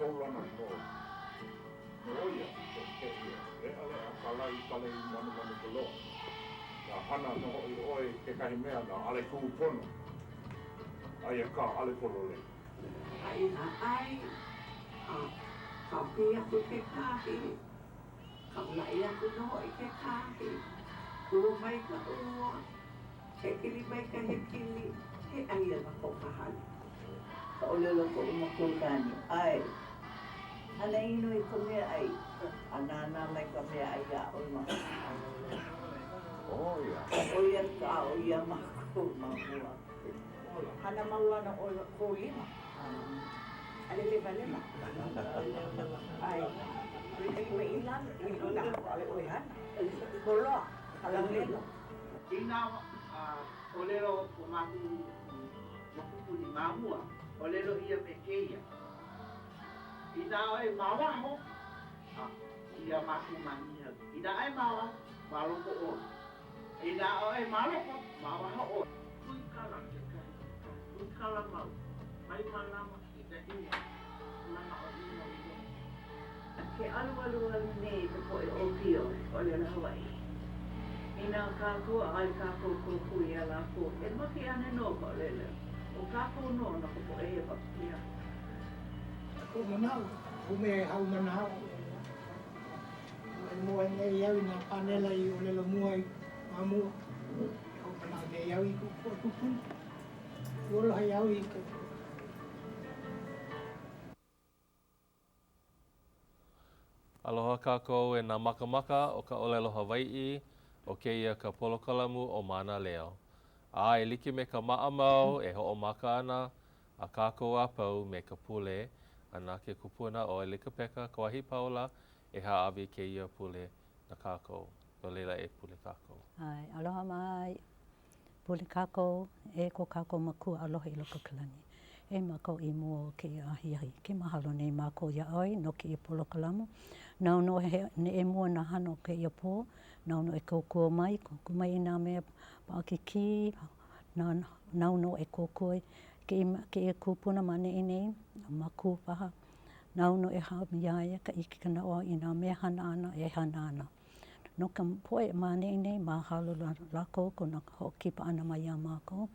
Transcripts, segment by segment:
kaulana nō nō ia keʻikeʻi a leʻaleʻa ka lae i ka lei manomano ka loa. Inā hana nō hoʻi ʻoe i kekahi mea na ʻaʻole kūpono, aia kā ʻaʻole pololei. A inā ʻae, a kāpī aku kekahi, kaulaʻi aku nō hoʻi kekahi, kū mai ka ua, hekili mai ka hekili, he ʻai ana ko ka hale. Ka ʻōlelo koʻu makuakāne, ʻAe, hana ʻino i ka meaʻai, a nānā mai ka meaʻai iā ʻoe ma ka ʻO ia ka aʻo iā mākou ma mua. Hana mau ana ʻo kou lima. ʻAʻole lewalewa. ʻAe. ʻO ka lima i lalo, i luna, ʻaʻole ʻoe hana. Holoa, ka laulelo. Inā ʻōlelo ko mākou mokupuni ma mua, ʻōlelo ʻia me kēia, Inā ʻoe ma waho, a iā mākou ma Niʻihau. Inā ʻoe ma waho, ma loko ʻoe. Inā ʻoe ma loko, ma waho ʻoe. Huikala kekahi, huikala mau, mai mālama i ka ʻino, manaʻo ʻino i loko. Ke alualu nei ka poʻe ʻōpio i ka ʻōlelo Hawaiʻi. Inā kākou ʻaʻole kākou kōkua iā lākou, e make ana nō ka ʻōlelo. ʻO kākou nō no ka poʻe hewa. Ia koʻu manaʻo, koʻu mea e haumana aʻo. E moe nei au i nā pānela i ʻōlelo mua ai ma mua. E hoʻomanaʻo nei au i koʻu poʻe kūpuna. Ua lohe au i ka. Aloha kākou e nā makamaka o ka ʻōlelo Hawaiʻi, ʻo kēia ka polokalamu ʻo Mānaleo. A e like me ka maʻamau e hoʻomaka ana a kākou a pau me ka pule a na ke kupuna ʻo ʻElikapeka Kauahipaula e hāʻawi kēia pule na kākou. No laila e pule kākou. ʻAe, aloha mai. Pule kākou e ko kākou Makua aloha i loko o ka lani. E mākou i mua o kēia ahiahi, ke mahalo nei mākou iā ʻoe no kēia polokalamu. Nāu nō e neʻe mua nā hana o kēia pō, nāu nō e kōkua mai, kōkua mai i nā mea paʻakikī, nāu nō e kōkua i kēia kūpuna ma ʻaneʻi nei, makua paha, nāu nō e hāʻawi iā ia ka ʻike ka naʻauao i nā mea hana āna e hana ana. No ka poʻe ma ʻaneʻi nei, mahalo lākou kona hoʻokipa ʻana mai iā mākou.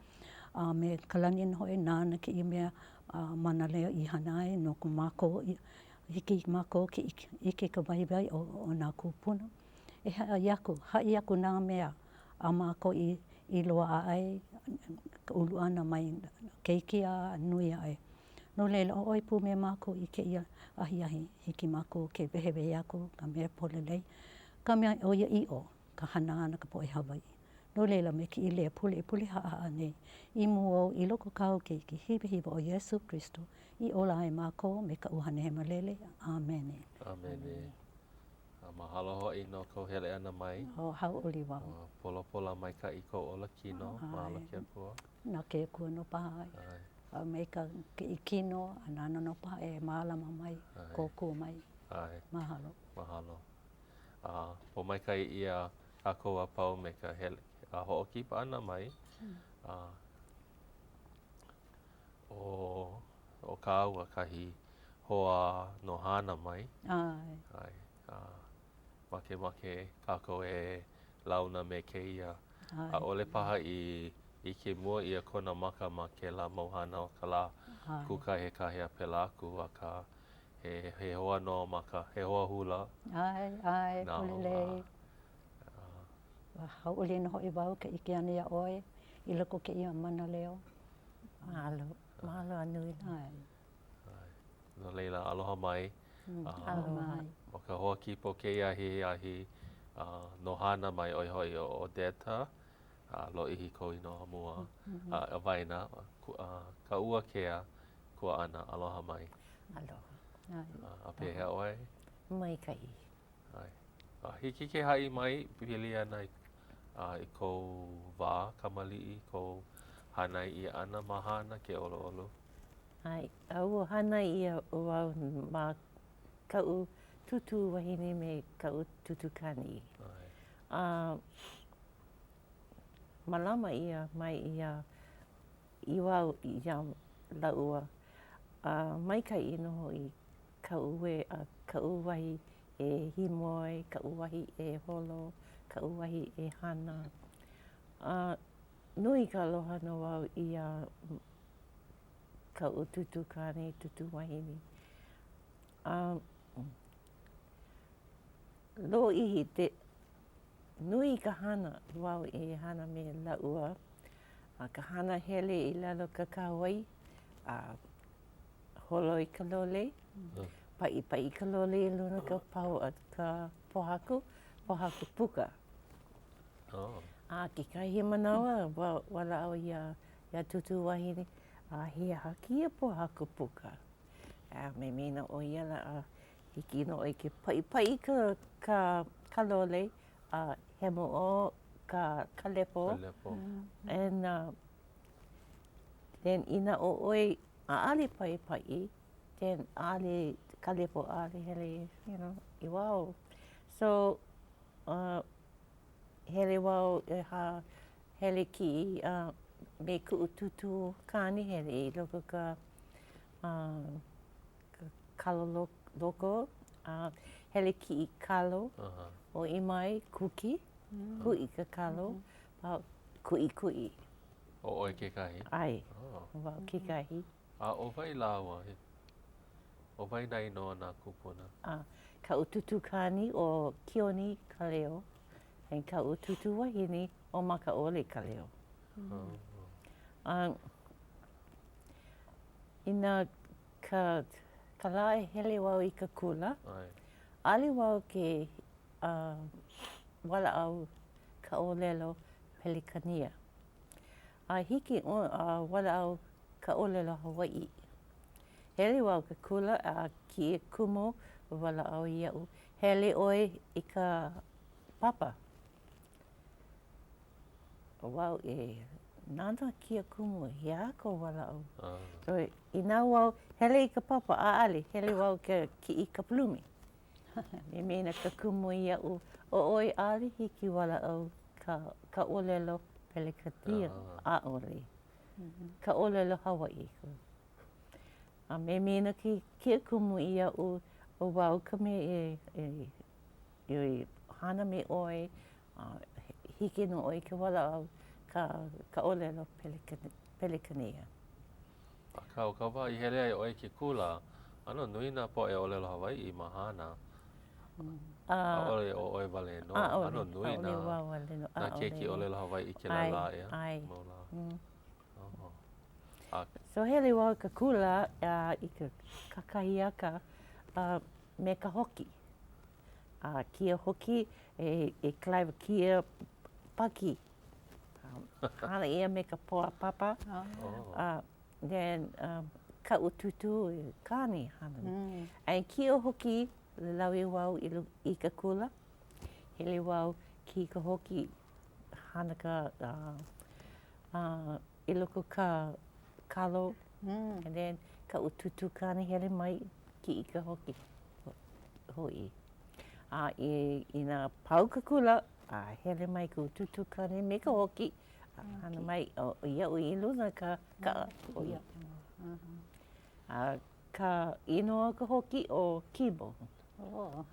A me ka lani nō hoʻi, nāna kēia mea mānaleo i hana ai no ko mākou, hiki i mākou ke ʻike i ka waiwai o nā kūpuna. E haʻi aku, haʻi aku nā mea a mākou i loaʻa ai ka ulu ʻana mai keiki a nui aʻe. No laila, ʻo ʻoe pū me mākou i kēia ahiahi, hiki mākou ke wehewehe aku ka mea pololei, ka mea ʻoiaʻiʻo, ka hana ana ka poʻe Hawaiʻi. No laila, me kēia leo pule e pule haʻahaʻa nei i mua ou i loko o kāu Keiki hiwahiwa ʻo Iesū Kristo, i ola ai mākou me ka ʻUhane Hemolele. ʻĀmene. ʻĀmene. A mahalo hoʻi no kou hele ʻana mai. Oh, hauʻoli wau. Ua polapola maikaʻi kou olakino. Mahalo ke Akua. Na ke Akua nō paha. ʻAe. A me ka kiʻi kino, a nāna nō paha e mālama mai, kōkua mai. ʻAe. Mahalo. Mahalo. A pōmaikaʻi ʻia kākou a pau me ka hele a hoʻokipa ʻana mai. A ʻo, ʻo kāua kahi hoa no Hāna mai. ʻAe. ʻAe. A makemake kākou e launa me kēia. ʻAʻole paha i ʻike mua ʻia kona maka ma kēlā mau hana o ka lā kūkāhekāhe a pēlā aku, akā, he, he hoa nō ma ka, he hoa hula. ʻAe, ʻae, pololei. Ua hauʻoli nō hoʻi wau ka ʻike ʻana iā ʻoe i loko o kēia mānaleo. Mahalo, mahalo a nui. ʻAe. No laila, aloha mai. Aloha mai. ʻO ka hoa kipa o kēia ahiahi no Hāna mai ʻo ia hoʻi ʻo Odetta, a lōʻihi kou inoa mua, a waena, Kauakea Kuaʻana, aloha mai. Aloha. A pehea ʻoe? Maikaʻi. ʻAe. A hiki ke haʻi mai pili ana i kou wā kamaliʻi, kou hānai ʻia ʻana ma Hāna ke ʻoluʻolu? ʻAe, a ua hānai ʻia wau ma kaʻu tūtū wahine me kaʻu tūtū kāne. A mālama ʻia mai ia i wau iā lāua, a maikaʻi nō hoʻi. Kaʻu e, kaʻu wahi e hīmoe, kaʻu wahi e holo, kaʻu wahi e hana. A nui ka aloha no wau iā kaʻu tūtū kāne, tūtū wahine. A lōʻihi te, nui ka hana wau e hana me lāua. A ka hana hele i lalo ka kahawai, a holo i ka lole, paʻipaʻi ka lole i luna ka pau ka pōhaku, pōhaku puka. Oh. A kekahi manawa, walaʻau iā, iā Tūtū wahine, a he aha kēia pōhaku puka? A memena ʻo ia la, a hiki nō ʻoe ke paʻipaʻi ka, ka, ka lole, a hemo ʻo ka, ka lepo. Ka lepo. And, uh, then inā ʻo ʻoe ʻaʻale paʻipaʻi, then ʻaʻale ka lepo ʻaʻale hele, you know, i waho. So, uh, hele wau e ha, hele kiʻi uh, me kuʻu tūtū kāne hele i loko ka, uh, ka kalo loko, a hele kiʻi kalo, uh -huh. hoʻi mai, kuki, mm. kuʻi ka kalo, mm -hmm. a kuʻikuʻi. ʻO ʻoe kekahi? ʻAe, oh. wau kekahi. A ʻo wai lāua? ʻO wai nā inoa o nā kūpuna? A, kaʻu tūtū kāne ʻo Keoni Kaleo, and kaʻu tūtū wahine ʻo Makaʻole Kaleo. Oh. A, inā ka, ka lā e hele wau i ka kula, ʻaʻole wau ke uh, walaʻau ka ʻōlelo Pelekania. A hiki ʻo, a walaʻau ka ʻōlelo Hawaiʻi. Hele wau ka kula a kēia kumu walaʻau iaʻu, hele ʻoe i ka papa. Wau e nānā kēia kumu, he aha kou walaʻau? So, inā wau hele i ka papa, ʻaʻale, hele wau ke kiʻi ka lumi. Memena ka kumu iaʻu, ʻo ʻoe ʻaʻale hiki walaʻau ka, ka ʻōlelo Pelekania, ʻaʻole. Ka ʻōlelo Hawaiʻi. A memena ke, kēia kumu iaʻu, ʻo wau ka mea e, e, e hana me ʻoe, a hiki nō ʻoe ke walaʻau ka, ka ʻōlelo Pelekania. Akā, ʻo ka wā i hele ai ʻoe i ke kula, ʻano nui nā poʻe ʻōlelo Hawaiʻi ma Hāna. ʻAʻole ʻo ʻoe wale nō. ʻAno nui nā, nā keiki ʻōlelo Hawaiʻi kēlā lā, ʻeā? Mau lā. Oh. A. So hele wau i ka kula a i ka kakahiaka a me ka hoki. A kēia hoki e, e kalaiwa kēia paki. Hana ʻia me ka pua papa. Oh. A then um, kaʻu tūtū kāne hana. Mm. And kēia hoki, lawe wau i, i ka kula. Hele wau kiʻi ka hoki, hana ka uh, uh, i loko ka kalo. Mm. And then kaʻu tūtū kāne hele mai kiʻi ka hoki hoʻi. A i, inā pau ka kula, a hele mai kuʻu tūtū kāne me ka hoki, a hana mai ʻo iaʻu i luna ka kaʻa ʻo ia. A ka inoa o ka hoki ʻo Kimo. Oh.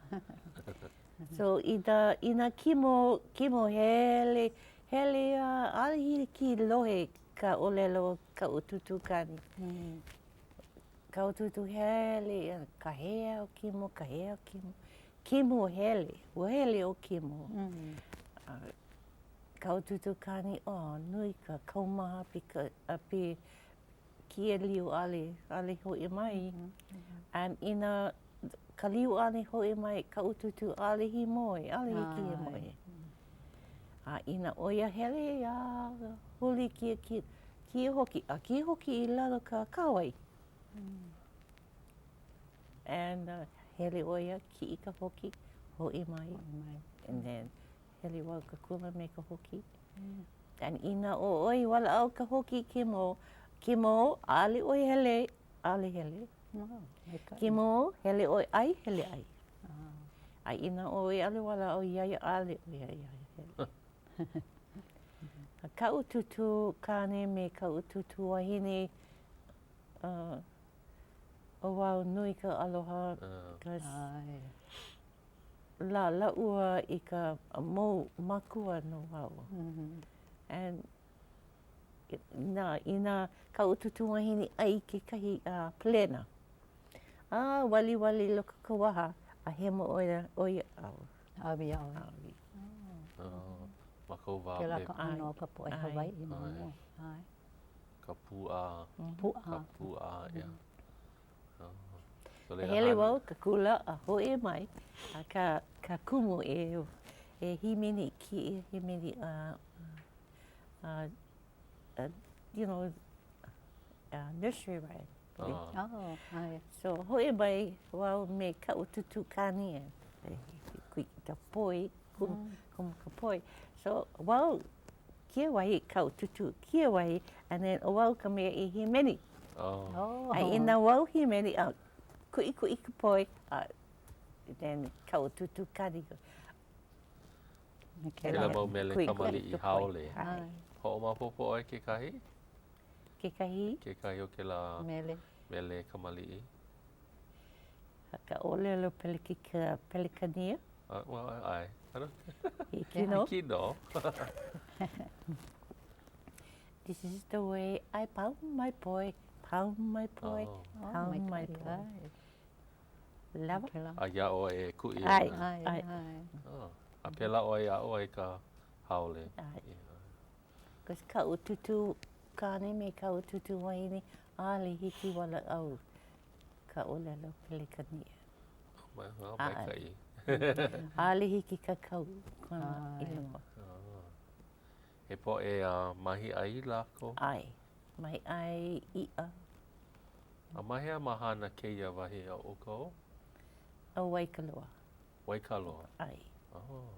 so inā, inā Kimo, Kimo hele, hele a ʻaʻole hiki lohe ka ʻōlelo o kaʻu tūtū kāne. Mm. Kaʻu tūtū hele, kahea ʻo Kimo, kahea ʻo Kimo. Kimo hele, ua hele ʻo Kimo. Mm. Uh, kaʻu tūtū kāne, oh, nui ka kaumaha pi ka, a pi kēia liu ʻaʻole, ʻaʻole hoʻi mai. Mm -hmm. And inā ka liu ʻaʻole hoʻi mai, kaʻu tūtū ʻaʻole hīmoe, ʻaʻole hiki hīmoe. A inā ʻo ia hele a huli kēia, kēia, kēia hoki, a kēia hoki i lalo ka kahawai. And uh, hele ʻo ia, kiʻi ka hoki, hoʻi mai. And then hele wau ka kula me ka hoki. And inā ʻo ʻoe walaʻau ka hoki Kimo, Kimo, ʻaʻole ʻoe hele, ʻaʻole hele. Kimo, hele ʻoe ʻai, hele ʻai. A inā ʻoe ʻaʻole walaʻau iā ia, ʻaʻole ʻo ia ia hele. A kaʻu tūtū kāne me kaʻu tūtū wahine, uh, ʻO wau nui ka aloha cause la lāua i ka mau makua no wau. And inā, inā kaʻu tūtū wahine ʻai kekahi palena, a waliwali i loko ka waha a hemo ʻo ia, ʻo ia, ʻAwi iā ʻoe. ʻAwi. Ma kou wā Kēlā ka ʻano o ka poʻe Hawaiʻi ma mua. ʻAe. Ka pūʻā. Pūʻā. Ka pūʻā, yeah. So laila Hele wau ka kula a hoʻi mai a ka, ka kumu e, e hīmeni kēia hīmeni a, a, a, you know, a nursery rhyme. Oh, ʻae. So hoʻi mai wau me kaʻu tūtū kāne e kui ka poi, kumu, kumu ka poi. So wau kēia wahi kaʻu tūtū kēia wahi and then ʻo wau ka mea i hīmeni. Oh. A inā wau hīmeni a kuʻikuʻi ka poi a then kaʻu tūtū kāne. Kēlā mau mele kamaliʻi haole. Hoʻomaopopo ʻoe kekahi? Kekahi? Kekahi o kēlā mele. Mele kamaliʻi. Ka ʻōlelo Pelekika, Pelekania? Uh, well, ʻae. Hiki nō. Hiki nō. This is the way I pound my poi, pound my poi, oh. pound my poi. Lawa. A iā ʻoe e kuʻi ana. ʻAe, ʻae. Oh. A pēlā ʻoe e aʻo ai ka haole. ʻAe. Cause kaʻu tūtū kāne me kaʻu tūtū wahine, ʻaʻole hiki walaʻau ka ʻōlelo Pelekania. Oh, maikaʻi. ʻAʻole hiki kākau kona inoa. He poʻe uh, mahiʻai lākou? ʻAe, mahiʻai iʻa. A ma hea ma Hāna kēia wahi a ʻoukou? ʻO Waikaloa. Waikaloa? ʻAe. Oh.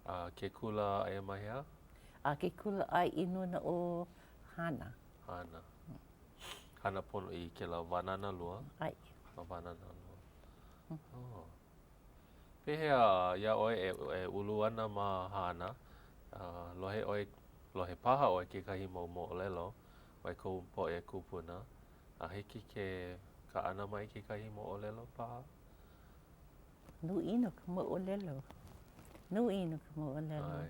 A ke kula aia ma hea? A ke kula aia i luna o Hāna. Hāna. Hāna ponoʻī kēlā wānana lua? ʻAe. Ma wānana lua. Oh. Pehea iā ʻoe e, e ulu ana ma Hāna, uh, lohe ʻoe, lohe paha ʻoe kekahi mau moʻolelo mai kou poʻe kūpuna, a hiki ke kaʻana mai kekahi moʻolelo paha? Nui ʻino ka moʻolelo. Nui ʻino ka moʻolelo. ʻAe.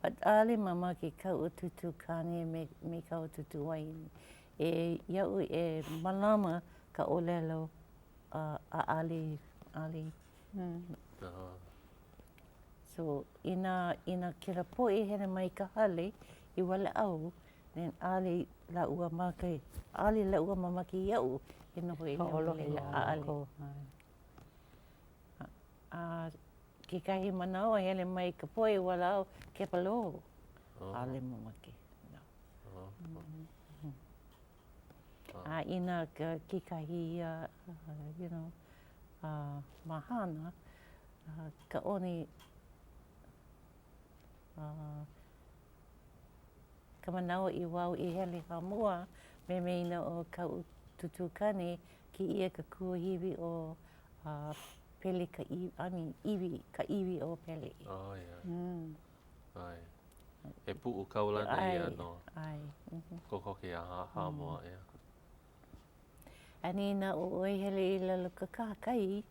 But ʻaʻole mamake kaʻu tūtū kāne me, me kaʻu tūtū wahine. E iaʻu e mālama ka ʻōlelo a ʻaʻole, ʻaʻole. So, inā, inā kēlā poʻe hele mai ka hale i walaʻau, then ʻaʻole lāua make, ʻaʻole lāua mamake iaʻu e noho i Hoʻolohe iā lākou. A kekahi manawa hele mai ka poʻe walaʻau kepalō, ʻaʻole mamake. No. A inā kekahi, you know, ma Hāna, ka ʻoni, ka manawa i wau i hele Hāmoa, me meina o kaʻu tūtū kāne, kēia ka kuahiwi o Pele ka iwi, I mean, iwi, ka iwi o Pele. Oh, yeah. Mm. ʻAe. He puʻu kaulana ia no. ʻAe. Kokoke iā Hāmoa, yeah. And inā ʻo ʻoe hele i lalo ka kahakai,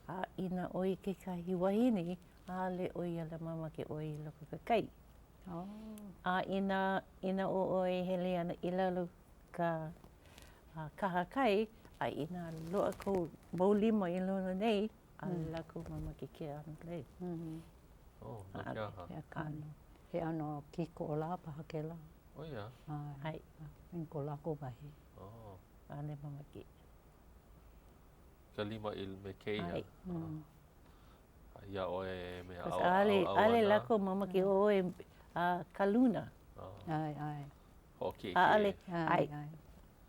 a inā ʻoe kekahi wahine, ʻaʻole ʻo ia ala mamake ʻoe i loko ka kai. Oh. A inā, inā ʻo ʻoe hele ana i lalo ka kahakai, a inā loaʻa kou mau lima i luna nei, ʻaʻole lākou mamake ke ʻano lei. Oh, no ke aha? He ʻano, he ʻano kīkoʻolā paha kēlā. Oh, yeah. ʻAe. I ko lākou wahi. Oh. ʻAʻole mamake. Ka lima i me kēia. ʻAe. A iā ʻoe e mea ʻauʻau ana. ʻAʻole lākou mamake ʻoe a ka luna. ʻAe, ʻae. Hoʻokiʻekiʻe. ʻAʻole, ʻae.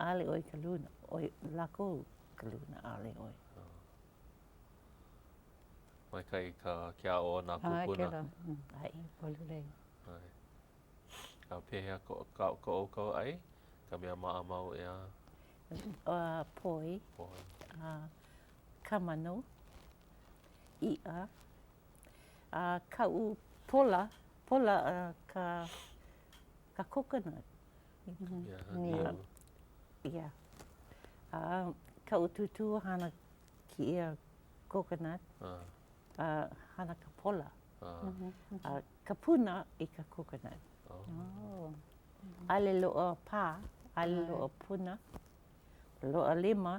ʻAʻole ʻoe ka luna. ʻOe, lākou ka luna, ʻaʻole ʻoe. Maikaʻi ka ke aʻo o nā kūpuna. ʻAe, kēlā. ʻAe, pololei. ʻAe. A pehea ko, ka, ko ʻoukou ʻai? Ka mea maʻamau ʻeā? Uh, poi. Poi. Uh, kamano. Iʻa. A kaʻu pola, pola uh, ka, ka coconut. Yeah, niu. Yeah. A Kaʻu tūtū hana kēia coconut, a hana ka pola. A ka puna i ka coconut. ʻAʻole loaʻa pā, ʻaʻole loaʻa puna, loaʻa lima,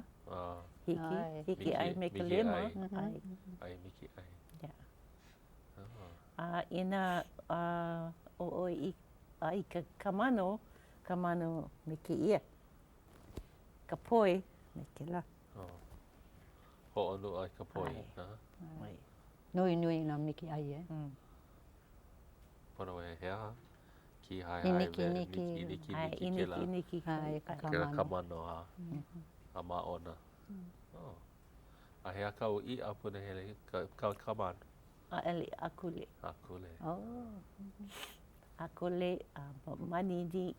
hiki, hiki ʻai me ka lima. ʻAe, mikiʻai. Yeah. A inā ʻo ʻoe i ʻai i ka kamano, kamano me kēia. Ka poi me kēlā. Oh. Hoʻonuʻa i ka poi. ʻAe. Nui nui nā mikiʻai e. Mm. Pono e he aha? Kī hae hae ʻIniki ʻiniki. ʻIniki ʻiniki kēlā. ʻIniki ʻiniki. Ka kamano. Kamano a, a māʻona. Oh. A he aha kāu iʻa punahele ka, ka kamano? ʻAʻole, akule. Akule. Oh. Akule a manini.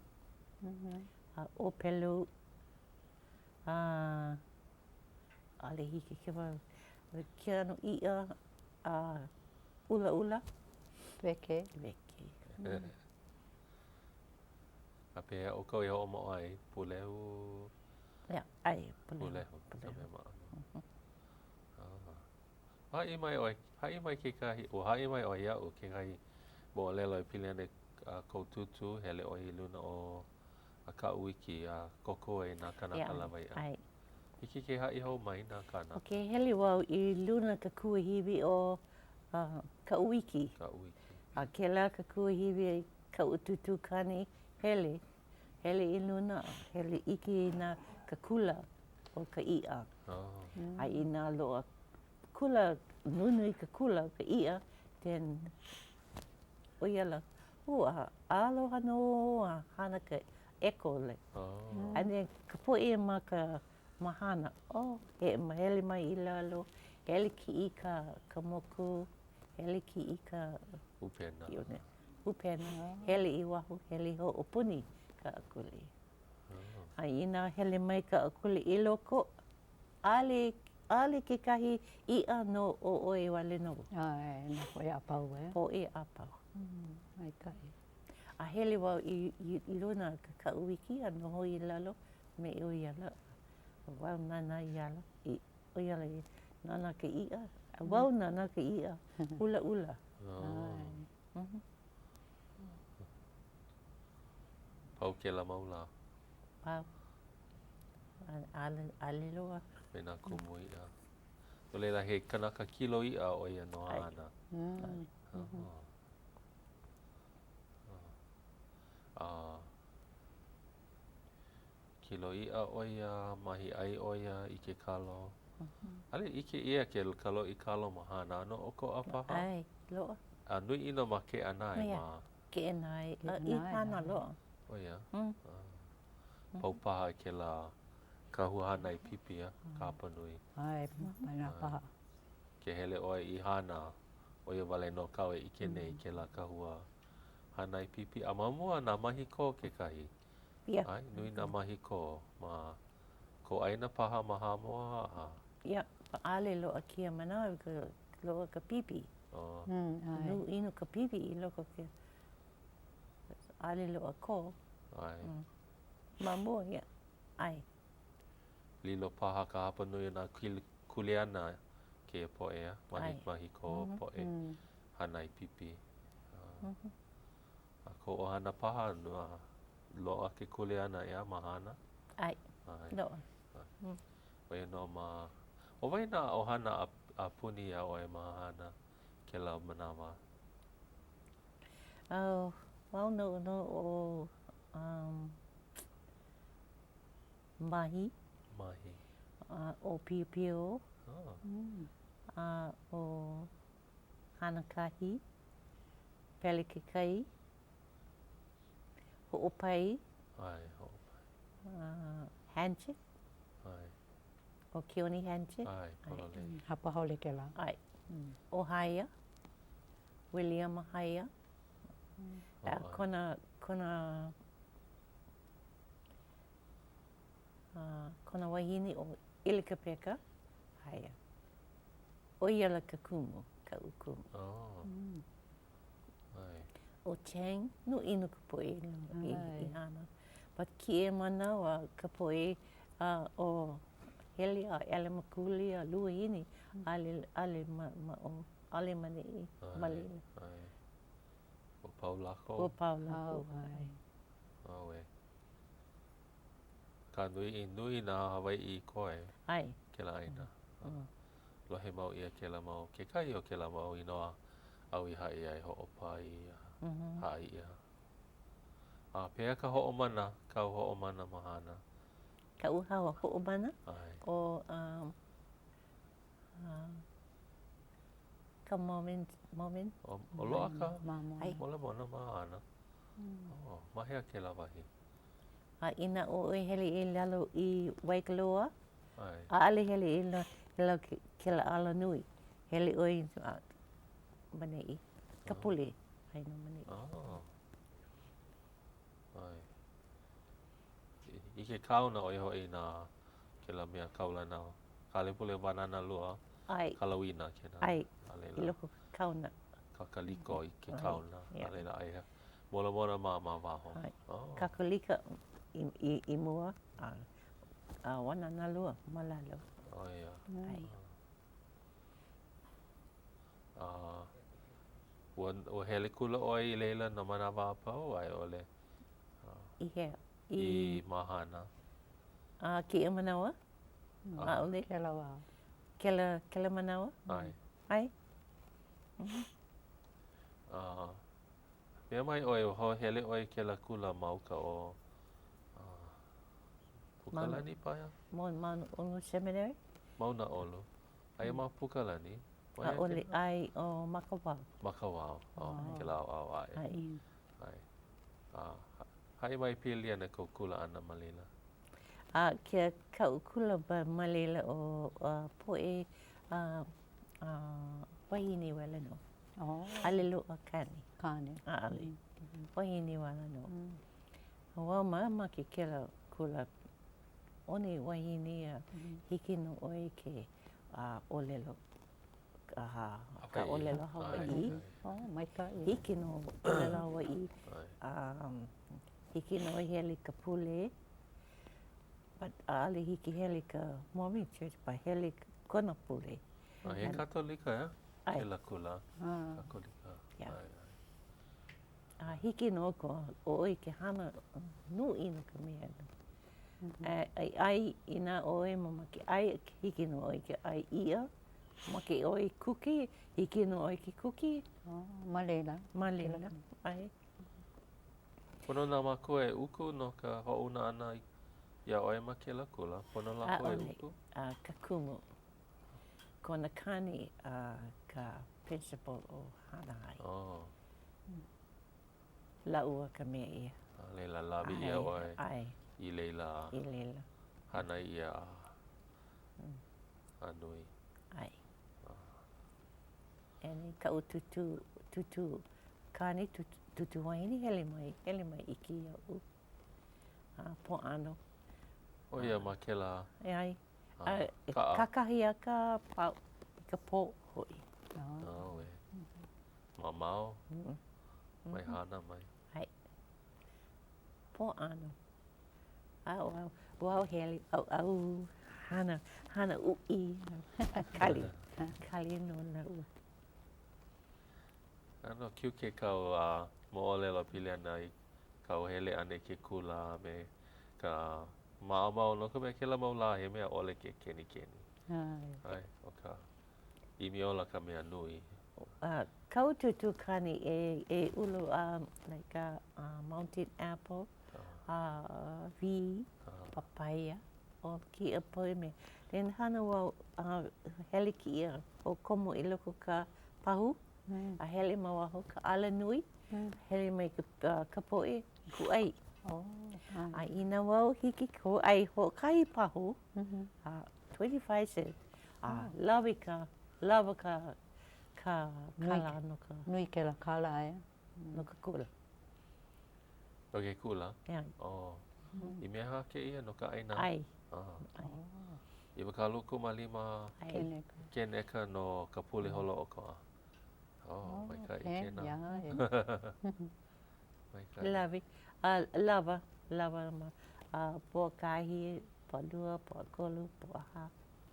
A ʻōpelu, a ʻaʻole hiki ke wau, ke ʻano iʻa a ʻulaʻula. Weke. Weke. A pehea ʻoukou e hoʻomoʻa ai? Pulehu? Yeah, ʻae, pulehu. Pulehu, ka mea maʻamau. Haʻi mai ʻoe, haʻi mai kekahi, ua haʻi mai ʻoe iaʻu kekahi moʻolelo e pili ana i kou tūtū, hele ʻoe i luna o Kaʻuiki a kōkua i nā kānaka lawaiʻa. ʻAe. Hiki ke haʻi hou mai nā kānaka. Okay, hele wau i luna ka kuahiwi o Kaʻuiki. Kaʻuiki. A kēlā ka kuahiwi kaʻu tūtū kāne hele, hele i luna, hele ʻike i nā ka kula o ka iʻa. Oh. A inā loaʻa kula, nunui ka kula o ka iʻa, then ʻo ia la, ua aloha nō a hana ka ʻeko like. Oh. And then ka poʻe ma ka ma Hāna, oh, he hele mai i lalo, hele kiʻi ka ka moku, hele kiʻi ka ʻUpena. ʻUpena, hele i waho, hele hoʻopuni ka akule. Oh. A inā hele mai ka akule i loko, ʻaʻole, ʻaʻole kekahi iʻa no ʻo ʻoe wale nō. ʻAe, nā poʻe a pau, e? Poʻe a pau. Maikaʻi. A hele wau i, i luna ka Kaʻuiki a noho i lalo me ʻo ia la. Wau nānā ia ala, i, ʻo ia ala i nānā ka iʻa. A wau nānā ka iʻa, ʻulaʻula. Oh. Pau kēlā mau lā. Pau. ʻAʻole loa. Me nā kumu iʻa. No laila, he kanaka kilo iʻa ʻo ia no Hāna. A kilo iʻa ʻo ia, mahi ʻai ʻo ia i ke kalo. ʻAʻole ʻike ʻia ke ka loʻi kalo ma Hāna ʻano ʻokoʻa paha? ʻAe, loaʻa. A nui ʻino ma Keʻanae ma. Keʻanae, a i Hāna loa. ʻO ia? Pau paha kēlā kahua hānai pipi a ka hapanui. ʻAe, paena paha. Ke hele ʻoe i Hāna, ʻo ia wale nō kāu e ʻike nei i kēlā kahua hānai pipi. A ma mua nā mahi kō kekahi. Yeah. ʻAe, nui nā mahi kō ma kou ʻāina paha ma Hāmoa a. Yeah, ʻaʻole loaʻa kēia manawa ka loaʻa ka pipi. Oh. ʻAe. Nui ʻino ka pipi i loko o ke ʻaʻole loaʻa kō. ʻAe. Ma mua, yeah. ʻAe. Lilo paha ka hapanui o nā kuleana kēia poʻe, a? Mahi, mahi kō poʻe hānai pipi. A kou ʻohana paha, loaʻa ke kuleana ʻeā ma Hāna? ʻAe. Loaʻa. ʻO ia nō ma, ʻo wai nā ʻohana a puni iā ʻoe ma Hāna kēlā manawa? Oh, wau noʻonoʻo ʻo um, Mahi. Mahi. A ʻo Piopio. Oh. A ʻo Hanakahi. Pelekekai. Hoʻopai. ʻAe, hoʻopai. Uh, Hanchett. ʻAe. ʻO Keoni Hanchett. ʻAe, pololei. Hapa haole kēlā. ʻAe. ʻO Haia. William Haia. A kona, kona, uh, kona wahine ʻo ʻElikapeka Haia. ʻO ia la ka kumu, kaʻu kumu. Oh. ʻAe. ʻO Chang, nui ʻino ka poʻe i, i Hāna. But kēia manawa ka poʻe uh, ʻo. Hele a ʻelemakule a luahine, ʻaʻole, ʻaʻole ma, ma o, ʻaʻole ma neʻi, ma laila. ʻAe, ʻae. Ua pau lākou? Ua pau lākou, ʻae. ʻAuē. Ka nui, nui nā Hawaiʻi i koe. ʻAe. Kēlā ʻāina. Lohe mau ʻia kēlā mau, kekahi o kēlā mau inoa āu i haʻi ai hoʻopaʻi a haʻi ʻia. A pehea ka hoʻomana, kāu hoʻomana ma Hāna? Kaʻu hoʻomana? ʻAe. ʻO um, uh, ka Mormon, Mormon. ʻO, ʻo loaʻa ka Molemona. Molemona ma Hāna. Oh, ma hea kēlā wahi? A inā ʻoe hele i lalo i Waikoloa, ʻAe. ʻaʻole hele i lalo kēlā alanui. Hele ʻoe i ma neʻi, ka pule, aia nō ma neʻi. Oh. ʻAe. I ke kaona ʻo ia hoʻi nā kēlā mea kaulana ka hale pule wānana lua, ʻAe. Kalawina kēnā. ʻAe, A i laila. loko kaona. Kakaliko i ke ʻAe, kaona. yeah. A laila aia Molemona ma ma waho. ʻAe. Oh. Kakalika i, i, i mua, a, a wānana lua ma lalo. ʻO ia. ʻAe. A ua, ua hele kula ʻoe i laila nā manawa a pau a i ʻole? I hea? I, I ma Hāna. A kēia manawa? ʻAʻole. Kēlā wā. Kēlā, kēlā manawa? ʻAe. ʻAe. A mea mai ʻoe, ua hele ʻoe i kēlā kula ma uka o Pukalani paha? Mauna ʻOlu Seminary? Mauna ʻOlu. Aia ma Pukalani? ʻAʻole, ʻae, ʻo Makawao. Makawao, oh, kēlā ʻaoʻao aʻe. ʻAe. ʻAe. A haʻi mai pili ana kou kula ʻana ma laila. A ke kaʻu kula ma laila ʻo poʻe wahine wale nō. ʻAʻole loaʻa kāne. Kāne. ʻAʻole. Wahine wale nō. A wau mamake kēlā kula ʻone wahine a hiki nō ʻoe ke ʻōlelo ka ʻōlelo Hawaiʻi. Oh, maikaʻi. Hiki nō ʻōlelo Hawaiʻi. Hiki nō hele i ka pule, but ʻaʻole hiki hele i ka Mormon church, but hele kona pule. A he Katolika, ʻeā? ʻAe. Kēlā kula. Katolika. Yeah. ʻAe, ʻae. A hiki nō ko ʻoe ke hana nui no ka mea. A ʻai, inā ʻoe mamake ʻai, hiki nō ʻoe ke ʻai iʻa, mamake ʻoe kuki, hiki nō ʻoe ke kuki. Oh, ma laila. Ma laila, ʻae. Pono nā mākua e uku no ka hoʻouna ʻana iā ʻoe ma kēlā kula? Pono lākou e uku? ʻAʻole, a ka kumu. Kona kāne a ka principal o Hāna High. Oh. Lāua ka mea ia. A laila, lawe ʻia ʻoe ʻae. i laila. I laila. Hānai ʻia a, a nui. ʻAe. And kaʻu tūtū, tūtū kāne, tūtū wahine, hele mai, hele mai ʻike iaʻu. A pōʻano. ʻO ia ma kēlā ʻAe. kaʻa. Kakahiaka a i ka pō hoʻi. ʻAuē. Mamao, mai Hāna mai. ʻAe. Pōʻano. A wau, wau hele ʻauʻau, hana, hana uʻi, kali, kali nō lāua. ʻAno cute kāu moʻolelo pili ana i kāu hele ʻana i ke kula a me ka maʻamau no ka mea kēlā mau lā he mea ʻole ke kenikeni. ʻAe, ʻo ka ʻimi ola ka mea nui. Uh, kaʻu tūtū kāne e, e ulu uh, like a uh, mountain apple, uh, wī, papaya, ʻo kēia poʻe mea. Then hana wau, uh, hele kēia hoʻokomo i loko ka pahu, mm. a hele ma waho ka alanui, mm. hele mai ka, uh, ka poʻe kūʻai. Oh, a inā wau hiki ke kūʻai hoʻokahi pahu, mm -hmm. uh, 25 cents, a oh. lawe ka, lawa ka, ka kālā no ka... Nui kēlā kālā, ʻeā? No ka kula. No ke kula? Yeah. Oh. I mea aha kēia no ka ʻaina? ʻAi. Ah. 25 Keneka. Keneka no ka pule holoʻokoʻa. Oh, maikaʻi kēnā. Maikaʻi. Lawe. A lawa, lawa ma a pōkahi. Pōʻalua, Pōʻakolu, Pōʻahā,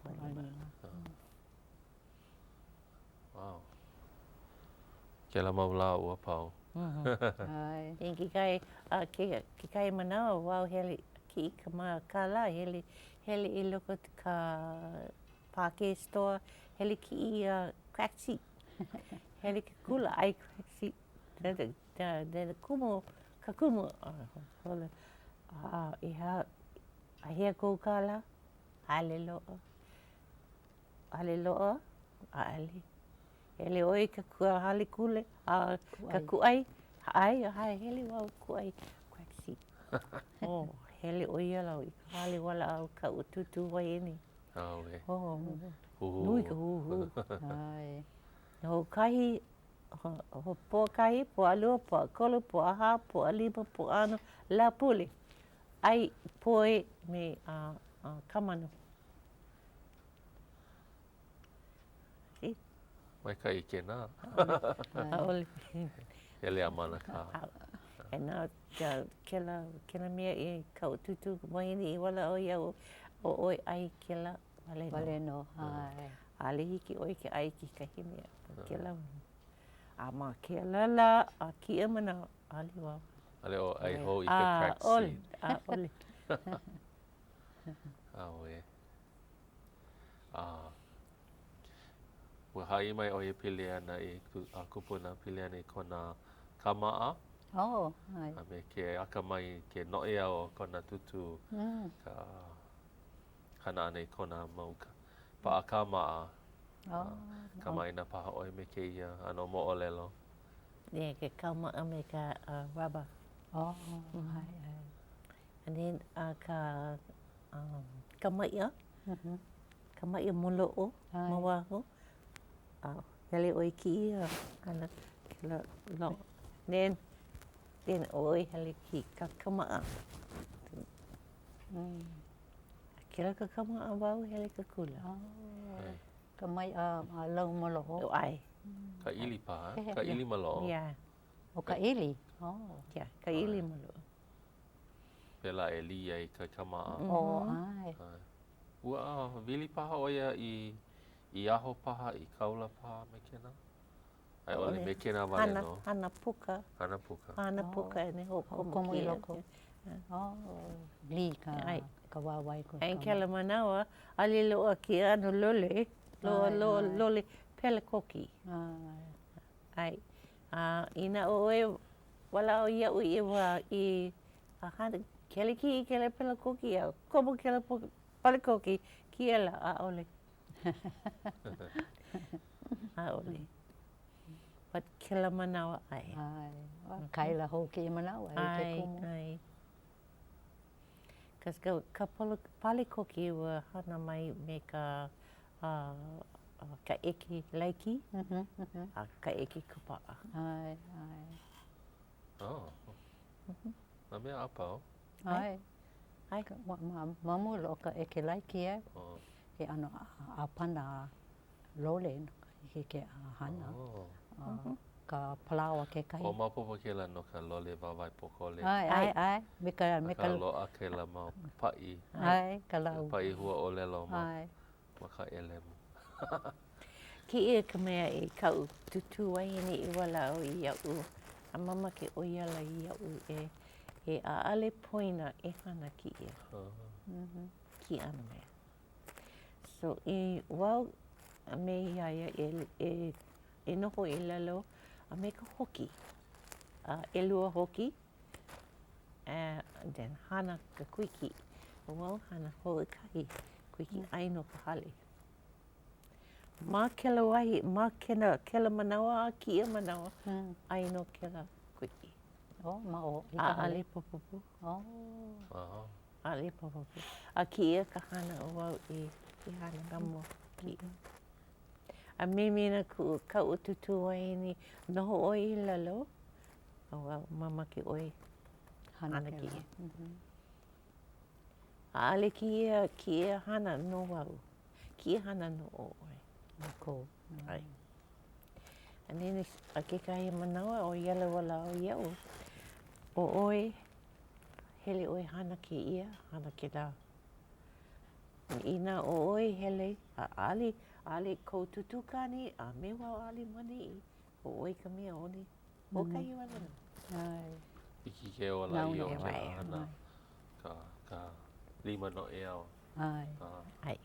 Pōʻalima. Wow. Kēlā mau lā ua pau. ʻAe. And kekahi, a ke, kekahi manawa wau hele kiʻi ka ma kālā, hele, hele i loko ka Pākē store, hele kiʻi ia crack seed. Hele ke kula, ʻai crack seed. Then kumu, ka kumu, hola, a ʻehā, ʻAhea kou kālā? ʻAʻole loaʻa. ʻAʻole loaʻa? ʻAʻole. Hele ʻoe i ka hale kula, a ka kūʻai, ʻae, ʻae, hele wau kūʻai crack seed. Oh, hele ʻo ia ala i ka hale walaʻau kaʻu tūtū wahine. ʻAʻole. Oh, nui ka huhū. ʻAe. Hoʻokahi, Pōʻakahi, Pōʻalua, Pōʻakolu, Pōʻahā, Pōʻalima, Pōʻano, Lāpule. ʻai poi me kamanu. See? Maikaʻi kēnā. ʻAʻole. Hele a manakā. And now, kēlā, kēlā mea i kaʻu tūtū wahine i walaʻau iaʻu, ʻo ʻoe ʻai kēlā wale nō. Wale nō, ʻae. ʻAʻole hiki ʻoe ke ʻai kekahi mea. Kēlā, a ma kēlā lā a kēia manawa, ʻaʻole wau. ʻAʻole ʻoe ʻai hou i ka crack seed. ʻAʻole, ʻaʻole. ʻAuē. A, ua haʻi mai ʻo ia pili ana i a kupuna pili ana i kona kāmaʻa. Oh, ʻae. A me ke akamai, ke noʻeau o kona tūtū. Mm. Ka hana ʻana i kona mau paʻa kāmaʻa. Oh. Kamaʻāina paha ʻoe me kēia ʻano moʻolelo. Yeah, ke kāmaʻa me ka rubber. Oh, ʻae, ʻae. And then ka ka maiʻa, ka maiʻa moloʻo ma waho. Hele ʻoe kiʻi a hana kēlā long. Then, then ʻoe hele kiʻi ka kāmaʻa. Kēlā ka kāmaʻa wau hele ke kula. Oh. Ka maiʻa lau maloʻo. ʻAe. Ka ʻili paha, ka ʻili maloʻo. Yeah. ʻO ka ʻili? Oh. Yeah, ka ʻili maloʻo. Pēlā e lī ai ka kāmaʻa. Oh, ʻae. Ua wili paha ʻo ia i i aho paha, i kaula paha me kēnā? A i ʻole me kēnā wale nō? Hana puka. Hana puka. Hana puka and hoʻokomo i loko. Oh, lī ka, ka wāwae. And kēlā manawa, ʻaʻole loaʻa kēia ʻano lole, loa, loa, lole pelekoki. ʻAe. A inā ʻoe walaʻau iaʻu i wā i a hana, hele kiʻi i kēlā pelekoki a komo kēlā pelekoki, kēia lā, ʻaʻole. ʻAʻole. But kēlā manawa, ʻae. ʻAe. Kaila hou kēia manawa e ke kumu. ʻAe, ʻae. Cause ka, ka palekoki ua hana mai me ka, ka ʻeke laiki a ka ʻeke kūpaʻa. ʻAe, ʻae. Oh. Nā mea a pau. ʻAe. ʻAe. Ma mua o ka ʻeke laiki, e. He ʻano ʻāpana lole i ke hana. Ka palaoa kekahi. Ua maopopo kēlā no ka lole wāwae pōkole. ʻAe, ʻae, ʻae. Me ka, me ka. Akā loaʻa kēlā mau paʻi. ʻAe, ka lau. Paʻi huaʻōlelo ma, ma ka ʻelemu. Kēia ka mea i kaʻu tūtū wahine i walaʻau iaʻu a mamake ʻo ia ala iaʻu e, e ʻaʻale poina e hana kēia. Kēia ʻano mea. So i wau a me iā ia e, e, e noho i lalo a me ka hoki. A ʻelua hoki, and then hana ka kuiki. Wau hana hoʻokahi kuiki ʻai no ka hale. Ma kēlā wahi, ma kēlā, kēlā manawa a kēia manawa, ʻai nō kēlā kuiki. Oh, ma o i ka hale. ʻAʻale popopo. Oh. ʻAʻale popopo. A kēia ka hana o wau i, i hana ma mua. Kēia. A minamina kuʻu, kaʻu tūtū wahine, noho ʻoe i lalo, a wau, mamake ʻoe hana kēia. ʻAʻale kēia, kēia hana no wau. Kēia hana no ʻoe. No kou. ʻAe. And then a kekahi manawa ʻo ia ala walaʻau iaʻu, ʻo ʻoe, hele ʻoe hana kēia, hana kēlā. Inā ʻo ʻoe hele a ʻaʻale, ʻaʻale kou tūtū kāne a me wau ʻaʻale ma ʻaneʻi, ʻo ʻoe ka mea oni. Hoʻokahi wale nō. Hiki ke ola i o kēlā hana ka, ka lima noʻeau. ʻAe. ʻAe.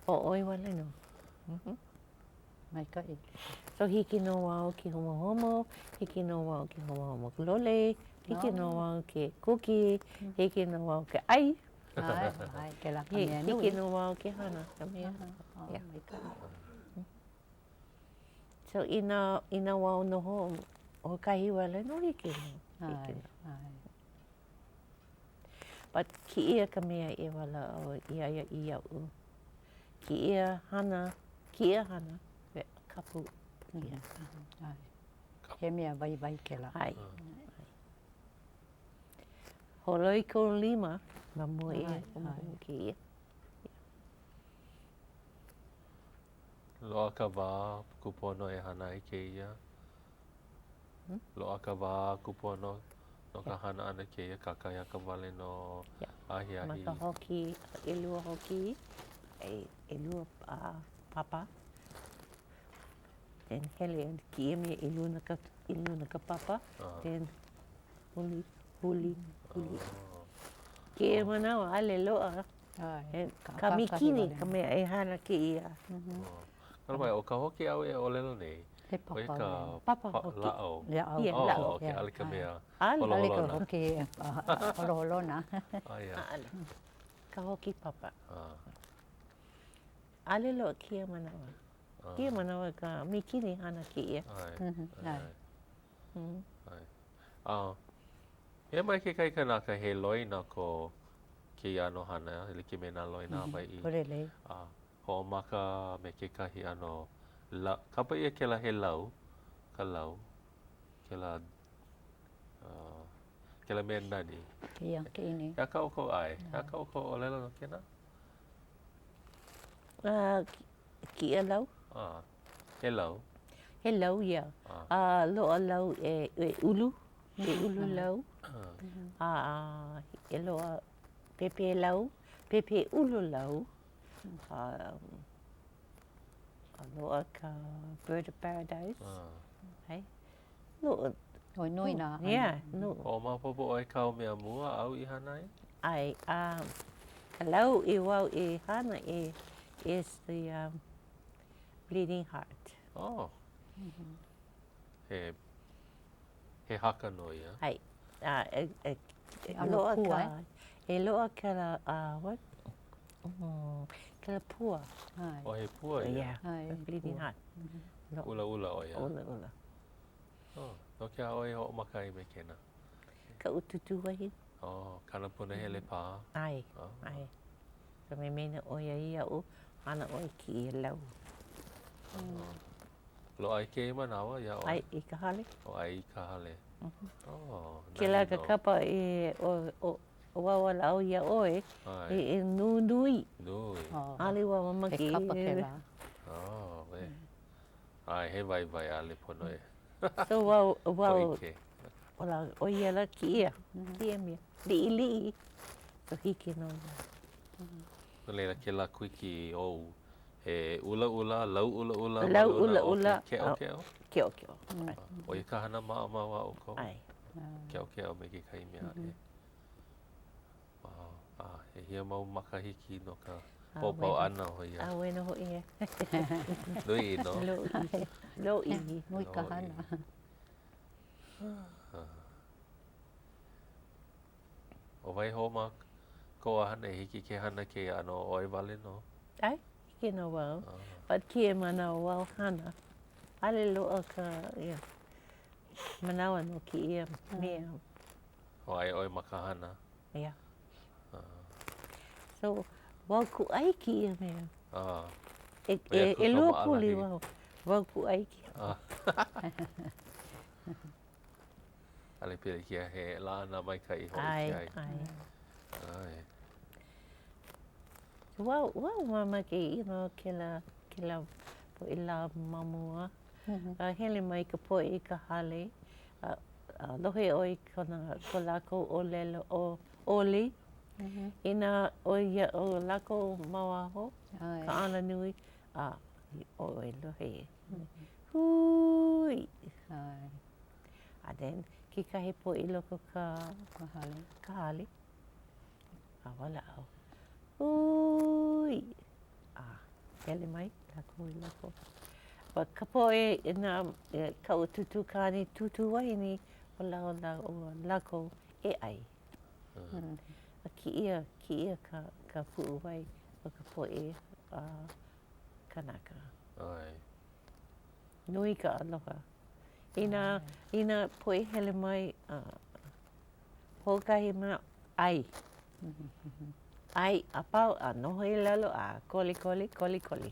ʻO ʻoe wale nō. Maikaʻi. So hiki nō wau ke homohomo, hiki nō wau ke homohomo ka lole, hiki nō wau ke kuki, hiki nō wau ke ʻai. ʻAe, ʻae, kēlā ka mea nui. Hiki nō wau ke hana ka mea. Yeah. Maikaʻi. So inā, inā wau noho hoʻokahi wale nō hiki nō. Hiki nō. ʻAe, ʻae. But kēia ka mea e walaʻau iā ia iaʻu. Kēia hana, kēia hana, kapu. ʻAe. He mea waiwai kēlā. ʻAe. Holoi kou lima ma mua e homohomo kēia. Loaʻa ka wā kūpono e hana ai kēia. Loaʻa ka wā kūpono no ka hana ʻana kēia kakahiaka wale nō, ahiahi. Ma ka hoki, ʻelua hoki, ʻelua papa. Then hele kēia mea i luna ka, i luna ka papa. Then huli, huli, huli. Kēia manawa, ʻaʻole loaʻa. Ka mikini ka mea e hana kēia. Kala mai, ʻo ka hoki āu e ʻōlelo nei, He papa ʻo ia ka Papa hoki. lāʻau. Lāʻau. Yeah, lāʻau. Oh, okay, ʻaʻole ka mea ʻAʻole. ʻAʻole ka holoholona. hoki holoholona. Aia. ʻAʻole. Ka hoki papa. ʻAʻole loaʻa kēia manawa. Kēia manawa ka mikini hana kēia. ʻAe, ʻae. ʻAe. A, mea mai kekahi kanaka he loina ko kēia ʻano hana e like me nā loina Hawaiʻi. Pololei. A, hoʻomaka me kekahi ʻano la, kapa ʻia kēlā he lau, ka lau, kēlā, uh, kēlā mea nani. Ia, kēia nei. He aha kā ʻoukou ʻae? He aha kā ʻoukou ʻōlelo no kēnā? Uh, kēia lau? Ah, he lau. He lau, yeah. Ah. A loaʻa lau e, e ulu, e ulu lau. A, a e loaʻa pēpē lau, pēpē ulu lau. A, a loaʻa ka bird of paradise. Ah. Hai. Loaʻa. ʻOi nui nā ʻano. Yeah, nui. Hoʻomaopopo ʻoe kāu mea mua āu i hana ai? ʻAe, um, ka lau i wau i hana i is the um, bleeding heart. Oh. He, he haka nō ia. ʻAe. A, e, e, e ʻano loaʻa pua, ka, eh? e loaʻa kēlā, uh, what? Mm, kēlā pua. ʻAe. Oh, he pua ia. Yeah, ʻAe, bleeding pua. heart. ʻUlaʻula ʻo ia. ʻUlaʻula. Oh, no ke aha ʻoe i hoʻomaka ai me kēnā? Kaʻu tūtū wahine. Oh, kāna punahele paha. ʻAe, Oh. ʻae. So memena ʻo ia iaʻu, hana ʻoe kēia lau. Oh. Loaʻa i kēia manawa iā ʻoe? ʻAe i ka hale. Oh, ʻae i ka hale. Oh, nani Kēlā ka nō. kapa e ʻo, ʻo, ʻo wau a lāʻau iā ʻoe, ʻAe. e, e nunui. Nui. Oh. ʻAʻole wau mamake. He kapa kēlā. Oh, we. ʻAe, he waiwai ʻaʻole pono e. So wau, wau, Hōʻike. ola, ʻo ia la kēia, kēia mea, liʻiliʻi, so hiki nō. No laila, kēlā kuiki ou, he ʻulaʻula, lau ʻulaʻula ma Lau luna o ʻulaʻula. ke keʻokeʻo? Keʻokeʻo, ʻae. ʻO ia ka hana maʻamau a ʻoukou? ʻAe. Keʻokeʻo me kekahi mea aʻe. A, ʻehia mau makahiki no ka paupau ʻana o ia? ʻAuē nō hoʻi e. Nui nō. Lōʻihi. Lōʻihi. Nui ka hana. ʻO wai hou ma kou ʻohana e hiki ke hana kēia ʻano ʻoe wale nō? ʻAe, hiki nō wau. But kēia manawa wau hana. ʻAʻole loaʻa ka yeah, manawa no kēia mea. O aia ʻoe ma ka hana. Yeah. So, wau kūʻai kēia mea. Ah. E, e, ʻelua pule wau, wau kūʻai kēia. Ah. ʻAʻole pilikia he laʻana maikaʻi hōʻike ai. ʻAe, ʻae. ʻAe. Wau, wau mamake you know, kēlā, kēlā poʻe lā ma mua. A hele mai ka poʻe i ka hale, a, a lohe ʻoe i kona, ko lākou ʻōlelo, ʻo, ʻoli. Inā ʻo ia ʻo lākou ma waho, ka alanui, a ʻoe lohe, hūi! A then kekahi poʻe i loko ka ka hale, a walaʻau, hūi! A hele mai lākou i loko. But ka poʻe nā kaʻu tūtū kāne, tūtū wahine, walaʻau lākou e ʻai. A kēia, kēia ka, ka puʻuwai o ka poʻe kanaka. ʻAe. Nui ka aloha. Inā, inā poʻe hele mai, hoʻokahi manawa, ʻai. ʻAi a pau a noho i lalo a kolikoli, kolikoli.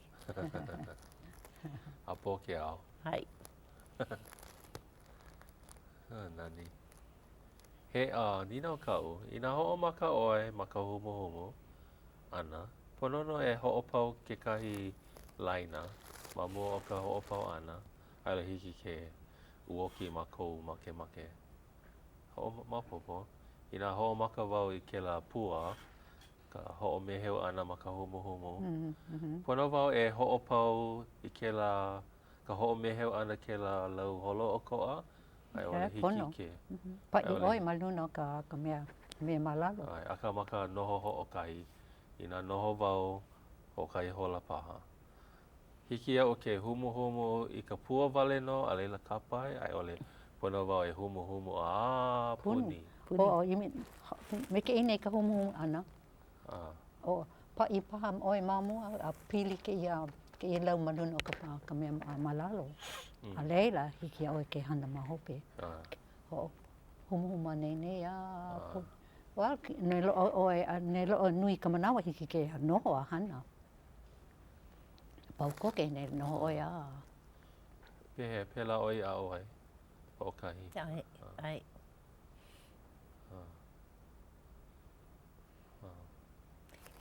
A pō ke ao. ʻAe. Nani. He nīnau kaʻu, inā hoʻomaka ʻoe ma ka humuhumu ʻana, pono nō e hoʻopau kekahi laina ma mua o ka hoʻopau ʻana, a i ʻole hiki ke uoki ma kou makemake. Hoʻomaopopo, inā hoʻomaka wau i kēlā pua, ka hoʻomeheu ʻana ma ka humuhumu, pono wau e hoʻopau i kēlā, ka hoʻomeheu ʻana kēlā lau holoʻokoʻa, A i ʻole hiki pono. ke. Paʻi ʻoe ma luna o ka ka mea mea ma lalo. ʻAe, akā ma ka noho hoʻokahi, inā noho wau hoʻokahi hola paha. Hiki iaʻu ke humuhumu i ka pua wale nō, a laila kāpae, a i ʻole pono wau e humuhumu a puni. Puni. Hoʻoʻimi, me ke ʻine i ka humuhumu ʻana. ʻO, paʻi paha ʻoe ma mua a pili kēia kēia lau ma luna o ka ka mea ma lalo. A laila, hiki iā ʻoe ke hana ma hope. Hoʻohumuhumu anei nei a puni. Well, nei loaʻa ʻoe, nei loaʻa nui ka manawa hiki ke noho a hana. Pau koke nei noho ʻoe a. Pehea, pēlā ʻoe i aʻo ai? Hoʻokahi. ʻAe, ʻae.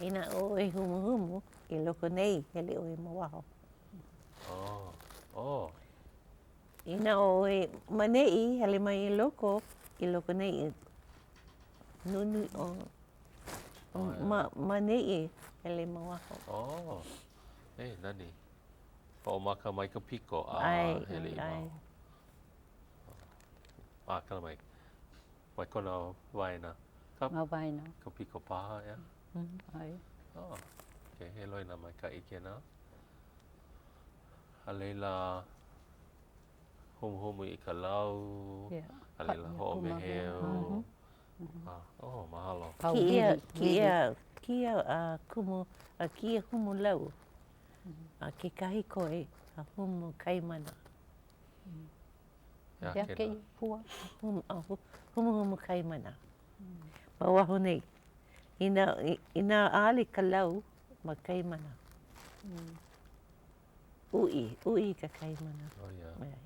Inā ʻoe humuhumu i loko nei, hele ʻoe ma waho. Oh, oh. Inā ʻoe ma neʻi, hele mai i loko, i loko nei, nunui ʻo, ma, ma neʻi, hele ma waho. Oh, e, nani. Hoʻomaka mai ka piko a hele i waho. A, kala mai. Mai kona waena. Ka, Ma waena. Ka piko paha, ʻeā? ʻAe. Oh, okay. He loina maikaʻi kēnā. A laila, humuhumu i ka lau, Yeah. a laila hoʻomeheu. Ah, oh, mahalo. Kēia, kēia, kēia uh, kumu, uh, kēia humu lau. A kekahi koe, a humu kaimana. Hea kēia pua? Humuhumu kaimana. Ma waho nei. Inā, inā ʻaʻole ka lau ma kaimana. Uʻi, uʻi ka kaimana. Oh, yeah.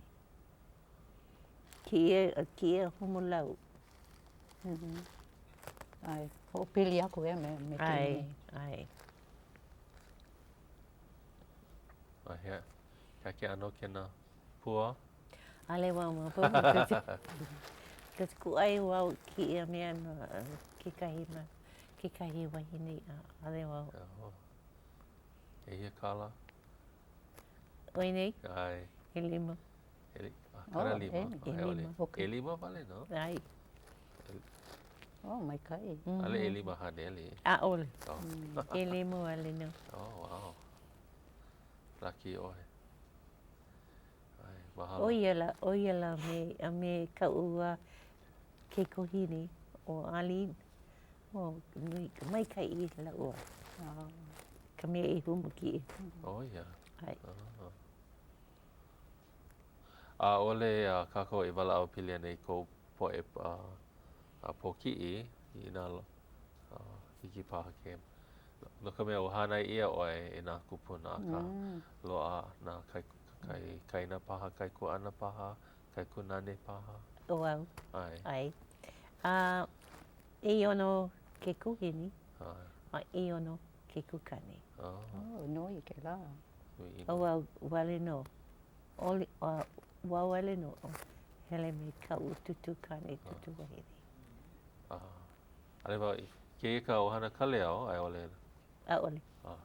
Kēia, kēia humu lau. ʻAe, hoʻopili aku ʻeā me, me kēia nei. ʻAe, ʻae. A hea, hea ke ʻano kēnā pua? ʻAʻole wau maopopo cause kūʻai wau kēia mea no kekahi ma kekahi wahine ʻaʻole wau. ʻEhia kālā? ʻOe nei? ʻAe. ʻElima. 50. ʻElima. ʻElima wale nō? ʻAe. Oh, maikaʻi. ʻAʻole ʻelima haneli. ʻAʻole. ʻElima wale nō. Oh, wow. Laki ʻoe. ʻAe, mahalo. ʻO ia la, ʻo ia la me, a me kaʻu uh, keikohine ʻo Arlene. Oh, nui, maikaʻi lāua. Ka mea i humu kiʻi. ʻO ia? ʻAe. Oh. ʻAʻole uh, kākou e walaʻau pili ana i kou poʻe uh, pōkiʻi inā uh, hiki paha ke no ka mea ua hānai ʻia ʻoe e nā kūpuna akā mm. loaʻa nā kai, kai, kaina paha, kaikuaʻana paha, kaikunāne paha. ʻO au. ʻAe. ʻAe. A uh, ʻeono ke kūhine, ʻAe. a ʻeono ke kūkāne. Oh. Oh, nui kēlā. ʻO wau wale nō. ʻOle, wau wale nō hele me kaʻu tūtū kāne, tūtū wahine. ʻAʻole wau i. Kēia ka ʻohana Kaleo, a i ʻole? ʻAʻole. Ah.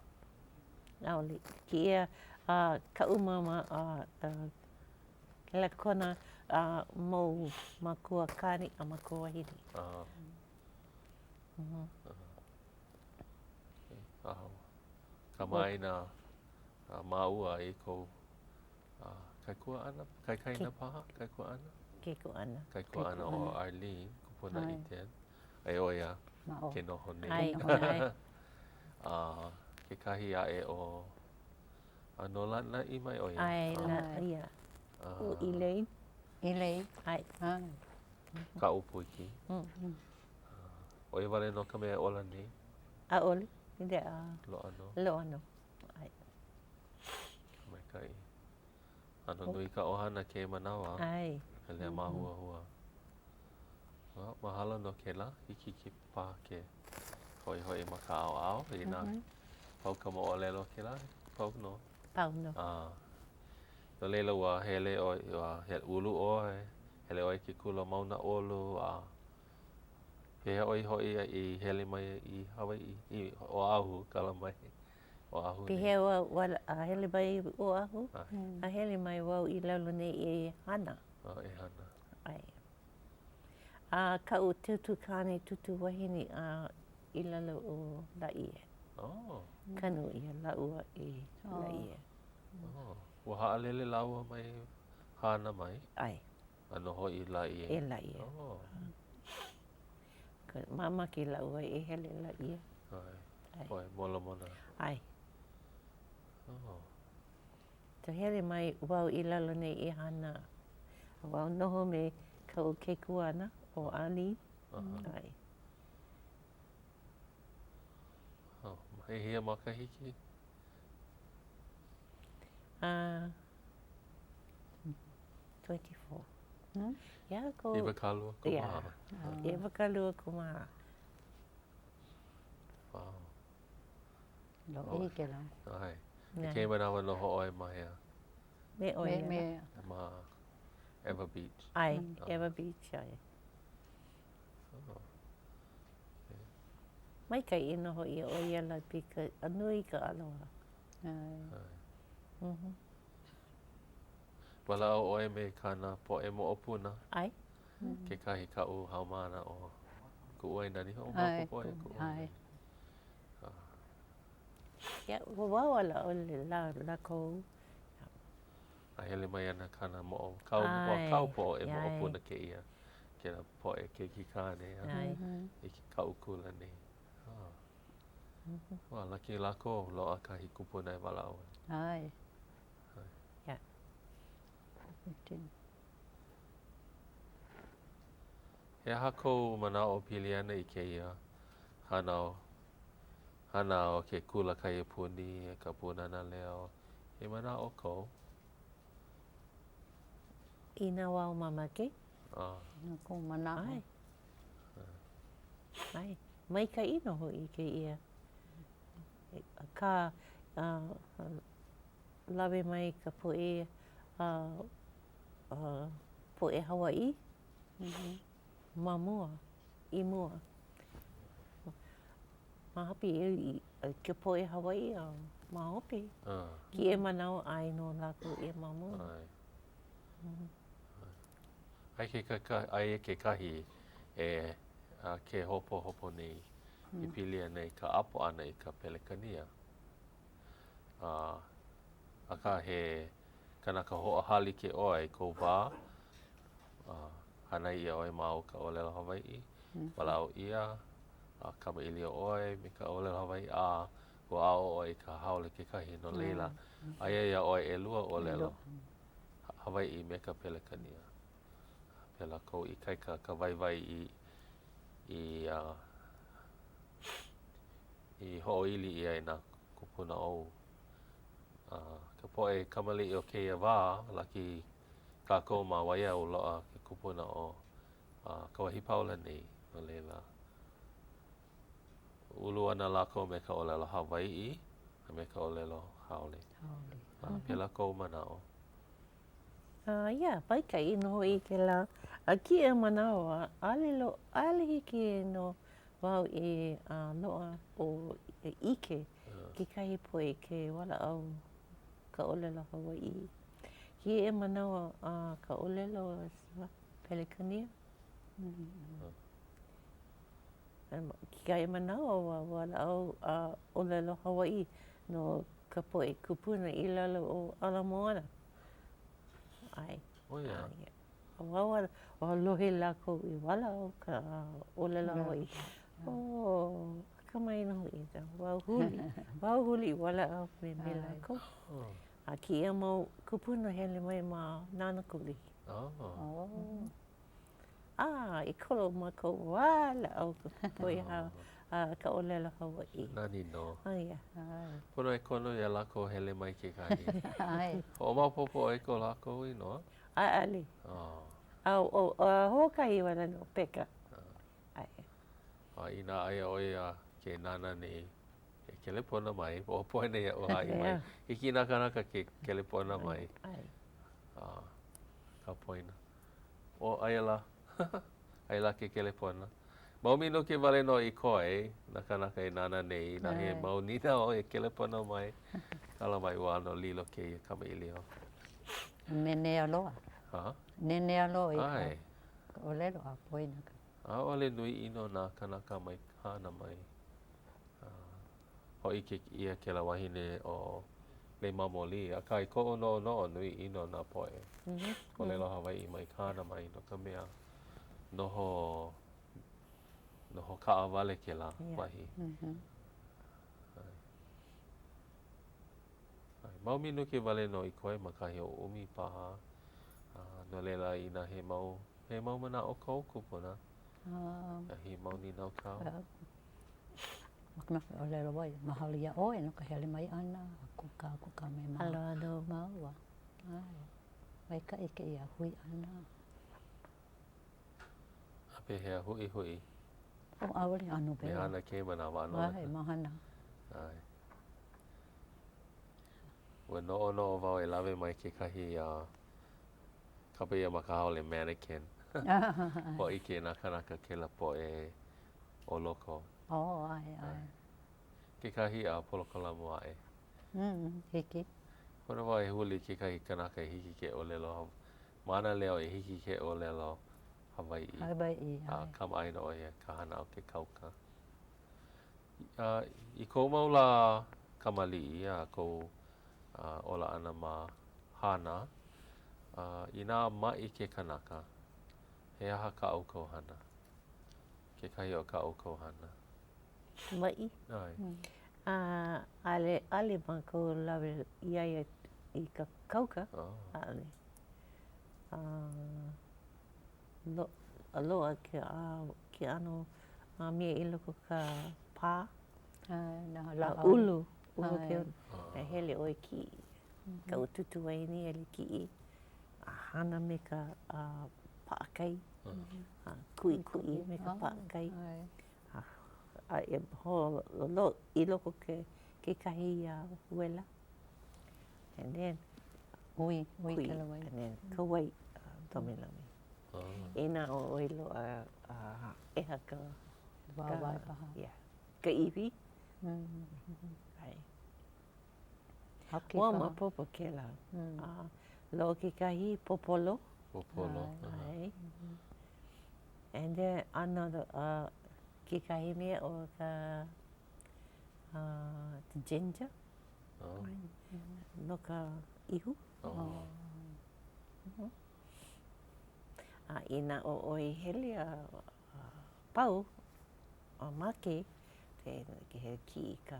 ʻAʻole. Kēia uh, kaʻu māmā uh, uh, kēlā kona uh, mau makua kāne a makua wahine. Ah. Mm -hmm. Ah. Kamaʻāina uh, māua i kou uh, kaikuaʻana, kaikaina paha, kaikuaʻana? Kaikuaʻana. Kaikuaʻana o Arlene, kupuna i Ted. Ai ʻo ia ke noho nei. Ai, ai. A kekahi aʻe o a no Lānaʻi mai ʻo ia? Ai, la, ia. ʻO Elaine. Elaine. Ai. Kaʻu pūiki. Mm. ʻO ia wale nō ka mea e ola nei? ʻAʻole. Lea. Loaʻa nō. Loaʻa nō. Ai. Maikaʻi. ʻAno nui ka ʻohana kēia manawa. ʻAe. Ka lea māhuahua. Well, mahalo no kēlā. Hiki ke paha ke hoʻihoʻi ma ka ʻaoʻao inā pau ka moʻolelo kēlā, pau nō. Pau nō. Ah. No laila, ua hele ʻoe, ua hele, ulu ʻoe, hele ʻoe i ke kula Mauna ʻOlu, a pehea ʻoe i hoʻi ai i hele mai i Hawaiʻi, i Oʻahu, kala mai. Oʻahu nei. Pehea wau, ua hele mai i Oʻahu? A hele mai wau i lalo nei e hana. Oh, e hana. ʻAe. A kaʻu tūtū kāne, tūtū wahine a i lalo o Laʻie. Oh. Kanu ʻia lāua i Laʻie. Oh. Ua haʻalele lāua mai Hāna mai? ʻAe. A noho i Laʻie? I Laʻie. Oh. Mamake lāua e hele Laʻie. ʻAe. ʻOe, Molomona. ʻAe. Oh. So hele mai wau i lalo nei i hana. A wau noho me kaʻu kaikuaʻana ʻo Arlene. ʻAe. Oh, ʻehia makahiki? Uh, 24. Hmm? Yeah, ko... 22 kumāhā. Yeah, 22 kumāhā. Wow. Lōʻihi kēlā. ʻAe. I kēia manawa noho ʻoe ma hea? Me ʻoe. Me, me. Ma ʻEwa Beach. ʻAe, ʻEwa Beach, ʻae. Oh. Maikaʻi nō hoʻi ʻo ia lā because a nui ka aloha. ʻAe. Mm-hmm. Walaʻau ʻoe me kāna poʻe moʻopuna. ʻAe. Kekahi kaʻu haumāna ʻo Kuʻuainani hoʻomaopopo ʻoe Kuʻuainani. Yeah, ua wau walaʻau lā, lākou. A hele mai ana kāna moʻo, kāu, kāu poʻe moʻopuna kēia, kēlā poʻe keiki kāne i ke kaʻu kula nei. Oh. Ua laki lākou loaʻa kahi kupuna e walaʻau ai. ʻAe. Yeah. He aha kou manaʻo pili ana i kēia hana hana o ke kula kaiapuni, ka Pūnana Leo? He manaʻo kou? Inā wau mamake. Ah. No kou manaʻo. ʻAe. ʻAe. Maikaʻi nō hoʻi kēia. Akā, lawe mai ka poʻe poʻe Hawaiʻi ma mua, i mua. Ma hope i ka poʻe Hawaiʻi a ma hope, kēia manawa ʻae nō lākou ia ma mua. Aia kekahi e ke hopohopo nei i pili ana i ka ʻapo ʻana i ka Pelekania. Akā he kanaka hoʻohālike ʻoe i kou wā, hānai ʻia ʻoe ma o ka ʻōlelo Hawaiʻi, walaʻau ʻia, a kamaʻilio ʻoe me ka ʻōlelo Hawaiʻi, a ua aʻo ʻoe i ka haole kekahi, no laila, aia iā ʻoe ʻelua ʻōlelo Hawaiʻi me ka Pelekania. Pēlā kou ikaika ka waiwai i i i hoʻoili ʻia e nā kūpuna ou. A ka poʻe kamaliʻi o kēia wā, laki kākou ma Waiau loaʻa ke kupuna ʻo Kauahipaula nei, no laila, ulu ana lākou me ka ʻōlelo Hawaiʻi a me ka ʻōlelo haole. Haole. A pēlā kou manaʻo. Uh, yeah, maikaʻi nō hoʻi kēlā. A kēia manawa, ʻaʻole, ʻaʻole hiki no. Wau i loaʻa o ʻike kekahi poʻe ke walaʻau ka ʻōlelo Hawaiʻi. Kēia manawa ka ʻōlelo Pelekania. Kekahi manawa ua walaʻau ʻōlelo Hawaiʻi no ka poʻe kupuna i lalo o Ala Moana. ʻAe. Oh yeah. Wau ua lohe lākou i walaʻau ka ʻōlelo Hawaiʻi. Oh, akamai nō hoʻi. Wau huli, wau huli i walaʻau me me lākou. A kēia mau kūpuna hele mai ma Nānākuli. Oh. A i kolo mākou walaʻau ka poʻe ka ʻōlelo Hawaiʻi. Nani nō. Oh yeah. Pono e kono iā lākou hele mai kekahi. Hoʻomaopopo ʻoe i ko lākou inoa? ʻAʻole. Oh. A ʻo hoʻokahi wale nō, Peka. ʻAe. A inā aia ʻo ia ke nānā nei, e kelepona mai, ua poina iaʻu haʻi mai. Hiki i nā kānaka ke kelepona mai. ʻAe. A, ka poina. ʻO, aia lā. Aia lā ke kelepona. Mau minuke wale nō i koe nā kānaka e nānā nei, inā he mau nīnau e kelepona mai. Kala mai ua ʻano lilo kēia kamaʻilio. Nenea loa. Ha? Nenea loa i ka ʻōlelo a poina ka. ʻAʻole nui ʻino nā kānaka mai Hāna mai. Hōʻike ʻia kēlā wahine ʻo Leimamolī, akā i koʻu noʻonoʻo nui ʻino nā poʻe ʻōlelo Hawaiʻi mai Hāna mai no ka mea, noho, noho kaʻawale kēlā wahi. Mau minuke wale nō i koe ma kahi o ʻumi paha, no laila inā he mau, he mau manaʻo kou kupuna, a he mau nīnau kāu. Makemake ʻōlelo wau, mahalo iā ʻoe no ka hele mai ʻana a kūkākūkā me Mahalo māua. ʻAe, maikaʻi kēia hui ʻana. A pehea, huʻihuʻi? Oh, ʻaʻole ʻano wela. Mehana kēia manawa ʻano. ʻAe, mahana. ʻAe. Ua noʻonoʻo wau e lawe mai kekahi uh, kapa ʻia ma ka haole mannequin. Hōʻike nā kānaka kēlā poʻe o loko. Oh, ʻae, ʻae. Kekahi uh, polokalamu aʻe. Mm, hiki. Pono wau e huli kekahi kanaka i hiki ke ʻōlelo mānaleo i hiki ke ʻōlelo Hawaiʻi. Hawaiʻi, ʻae. A kamaʻāina ʻo ia ka hana o ke kauka. A i kou mau lā kamaliʻi a kou ola ʻana ma Hāna, inā maʻi ke kanaka, he aha kā ʻoukou hana? Kekahi o kā ʻoukou hana? Maʻi? ʻAe. ʻAʻole, ʻaʻole mākou lawe iā ia i ka kauka, ʻaʻole. Loaʻa ke ke ʻano mea i loko ka pā, ulu, ulu ke e hele ʻoe kiʻi, kaʻu tūtū wahine hele kiʻi a hana me ka paʻakai, a kuʻikuʻi me ka paʻakai, a e holo i loko ke kekahi wela. And then, hui, hui kela wai. And then, ka wai, lomilome. Inā ʻoe loaʻa ʻeha ka wāwae paha. Yeah, ka iwi. ʻAe. Ua maopopo kēlā. Loaʻa kekahi pōpolo. Pōpolo. ʻAe. And then, another, kekahi mea ʻo ka ginger. No ka ihu. A inā ʻo ʻoe i hele a pau, a make, then he kiʻi i ka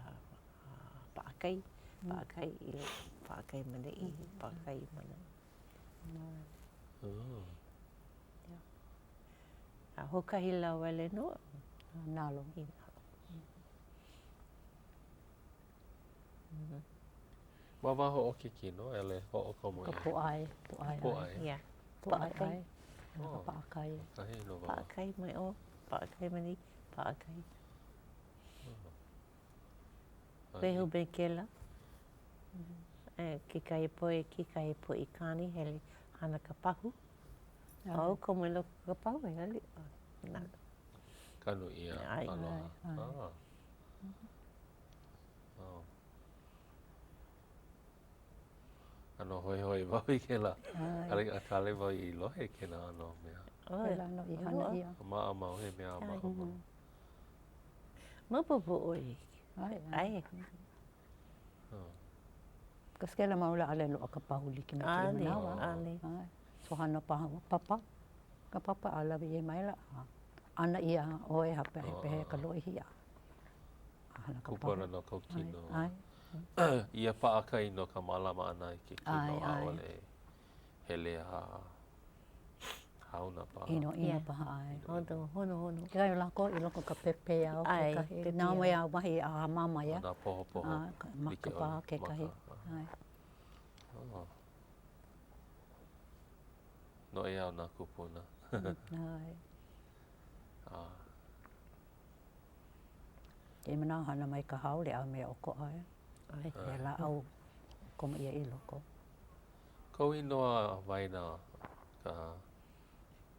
paʻakai, paʻakai i paʻakai maneʻi, paʻakai maneʻi. A hoʻokahi lā wale nō, nalo. I nalo. Ma waho o ke kino, ʻaʻole hoʻokomo ʻia. Ka pōʻai, pōʻai. Pōʻai. Yeah. Pōʻai. Oh. Paʻakai. ʻAkahi nō wau. Paʻakai mai ʻō, paʻakai mai, paʻakai. Oh. Wehu me kēlā. Kekahi poʻe, kekahi poʻe kāne hele hana ka pahu. A komo i loko ka pahu, e hele, nalo. Kanu ʻia. ʻAe. Aloha. ʻAe. Ah. Oh. ʻAno hoihoi wau i kēlā. ʻAe. ʻAʻole wau i lohe i kēlā ʻano mea. Kēlā ʻano i hana ʻia. Maʻamau, he mea maʻamau. Maopopo ʻoe. ʻAe. ʻAe. Oh. Cause kēlā mau lā ʻaʻole loaʻa ka pahu like me kēia manawa. ʻAʻole. ʻAe. So hana paha ua papa, ka papa a lawe ʻia maila a ana ʻia ʻoe a pehea ka lōʻihi a hana ka pahu. Kūpono no kou kino. ʻAe. Ia paʻakai no ka mālama ʻana i ke kino, ʻAe, ʻae. ʻaʻole hele a hāuna paha. ʻInoʻino paha, ʻae. Hono, hono, hono. Kekahi o lākou i loko o ka pepeiao ʻAe, kekahi. pepeiao. Nā mea wahi a hāmama ia. Nā pohopoho ʻAe, maka like ʻole. paha kekahi. Maka, ʻAe. Oh. Noʻeau nā kūpuna. ʻAe. Ah. Kēia manawa hana mai ka haole a mea ʻokoʻa e. ʻAe. He lāʻau komo ʻia i loko. Kou inoa waena ka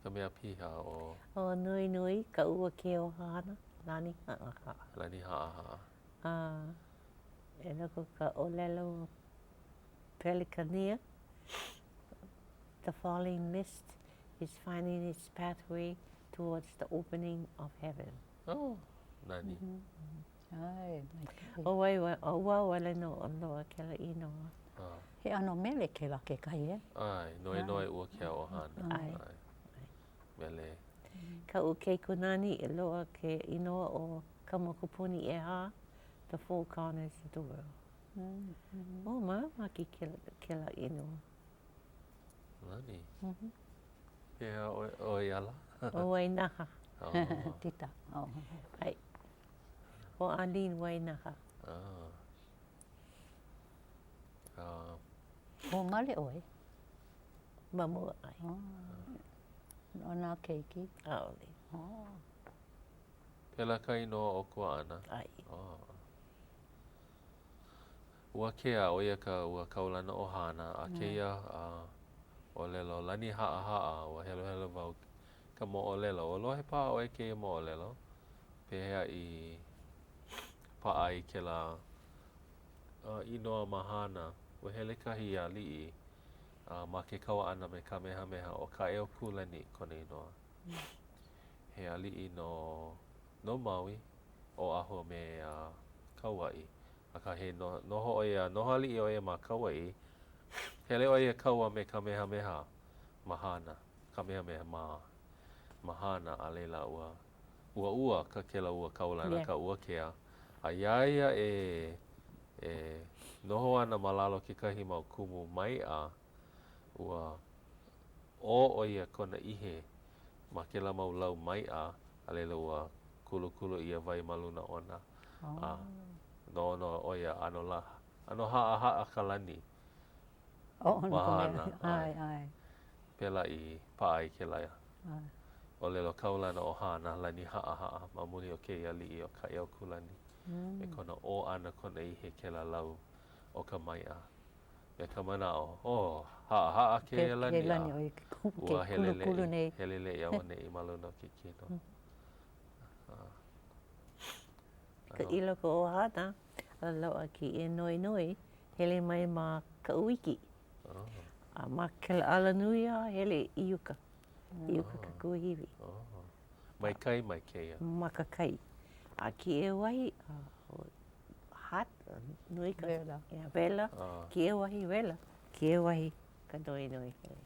ka mea piha o. ʻO Noenoe ka ua kea o Hāna, lani haʻahaʻa. Lani haʻahaʻa. A i loko ka ʻōlelo Pelekania, The falling mist is finding its pathway towards the opening of heaven. Oh, nani. ʻAe, maikaʻi. ʻO wai, ʻo wau wale nō loa kēlā inoa. Ah. He ʻano mele kēlā kekahi, e? ʻAe, Noenoe ua kea o Hāna. ʻAe. ʻAe. Mele. Kaʻu kaikunāne i loaʻa ke inoa o ka mokupuni ʻehā, The Four Corners of the World. Oh, mamake kēlā inoa. Nani. Pehea ʻoe, ʻoe ala? ʻO Wainaha. Oh. Tita. Oh. ʻAe. ʻO Arlene Wainaha. Ah. Ah. Ua male ʻoe? Ma mua, ʻae. Oh. No nā keiki? ʻAʻole. Oh. Pēlā ka inoa o kuaʻana? ʻAe. Oh. Ua kea, ʻo ia ka ua kaulana o Hāna, a kēia ʻōlelo lani haʻahaʻa, ua heluhelu wau ka moʻolelo. Ua lohe paha ʻoe kēia moʻolelo, pehea i paʻa ai kēlā inoa ma Hāna. Ua hele kahi aliʻi ma ke kaua ʻana me Kamehameha, ʻo Kāʻeokūlani kona inoa. He aliʻi no, no Maui, Oʻahu a me Kauaʻi. Akā, he noho ʻo ia, noho aliʻi ʻo ia ma Kauaʻi, hele ʻo ia kaua me Kamehameha ma Hāna, Kamehameha mā ma Hāna, a laila ua ua ua ka kēlā ua kaulana ka ua kea, a iā ia e e noho ana ma lalo kekahi mau kumu maiʻa, ua ʻō ʻo ia kona ihe ma kēlā mau lau maiʻa, a laila ua kulukulu ia wai ma luna ona. A noʻonoʻo ʻo ia ʻano lā, ʻano haʻahaʻa ka lani ma Hāna. ʻAe, ʻae. Pēlā i paʻa ai kēlā ʻōlelo kaulana o Hāna, lani haʻahaʻa, ma muli o kēia aliʻi ʻo Kāʻeokūlani, me kona ʻō ʻana kona ihe kēlā lau o ka maiʻa. Me ka manaʻo, oh, haʻahaʻa kēia lani a ua heleleʻi, heleleʻi auaneʻi ma luna o ke kino. I loko o Hāna, a loaʻa kēia noenoe, hele mai ma Kaʻuiki. A ma kēlā alanui a hele i uka, i uka ka kuahiwi. Mai kai mai kēia? Ma ka kai. A kēia wahi, hot, nui ka wela. Wela, kēia wahi wela, kēia wahi ka noenoe hele.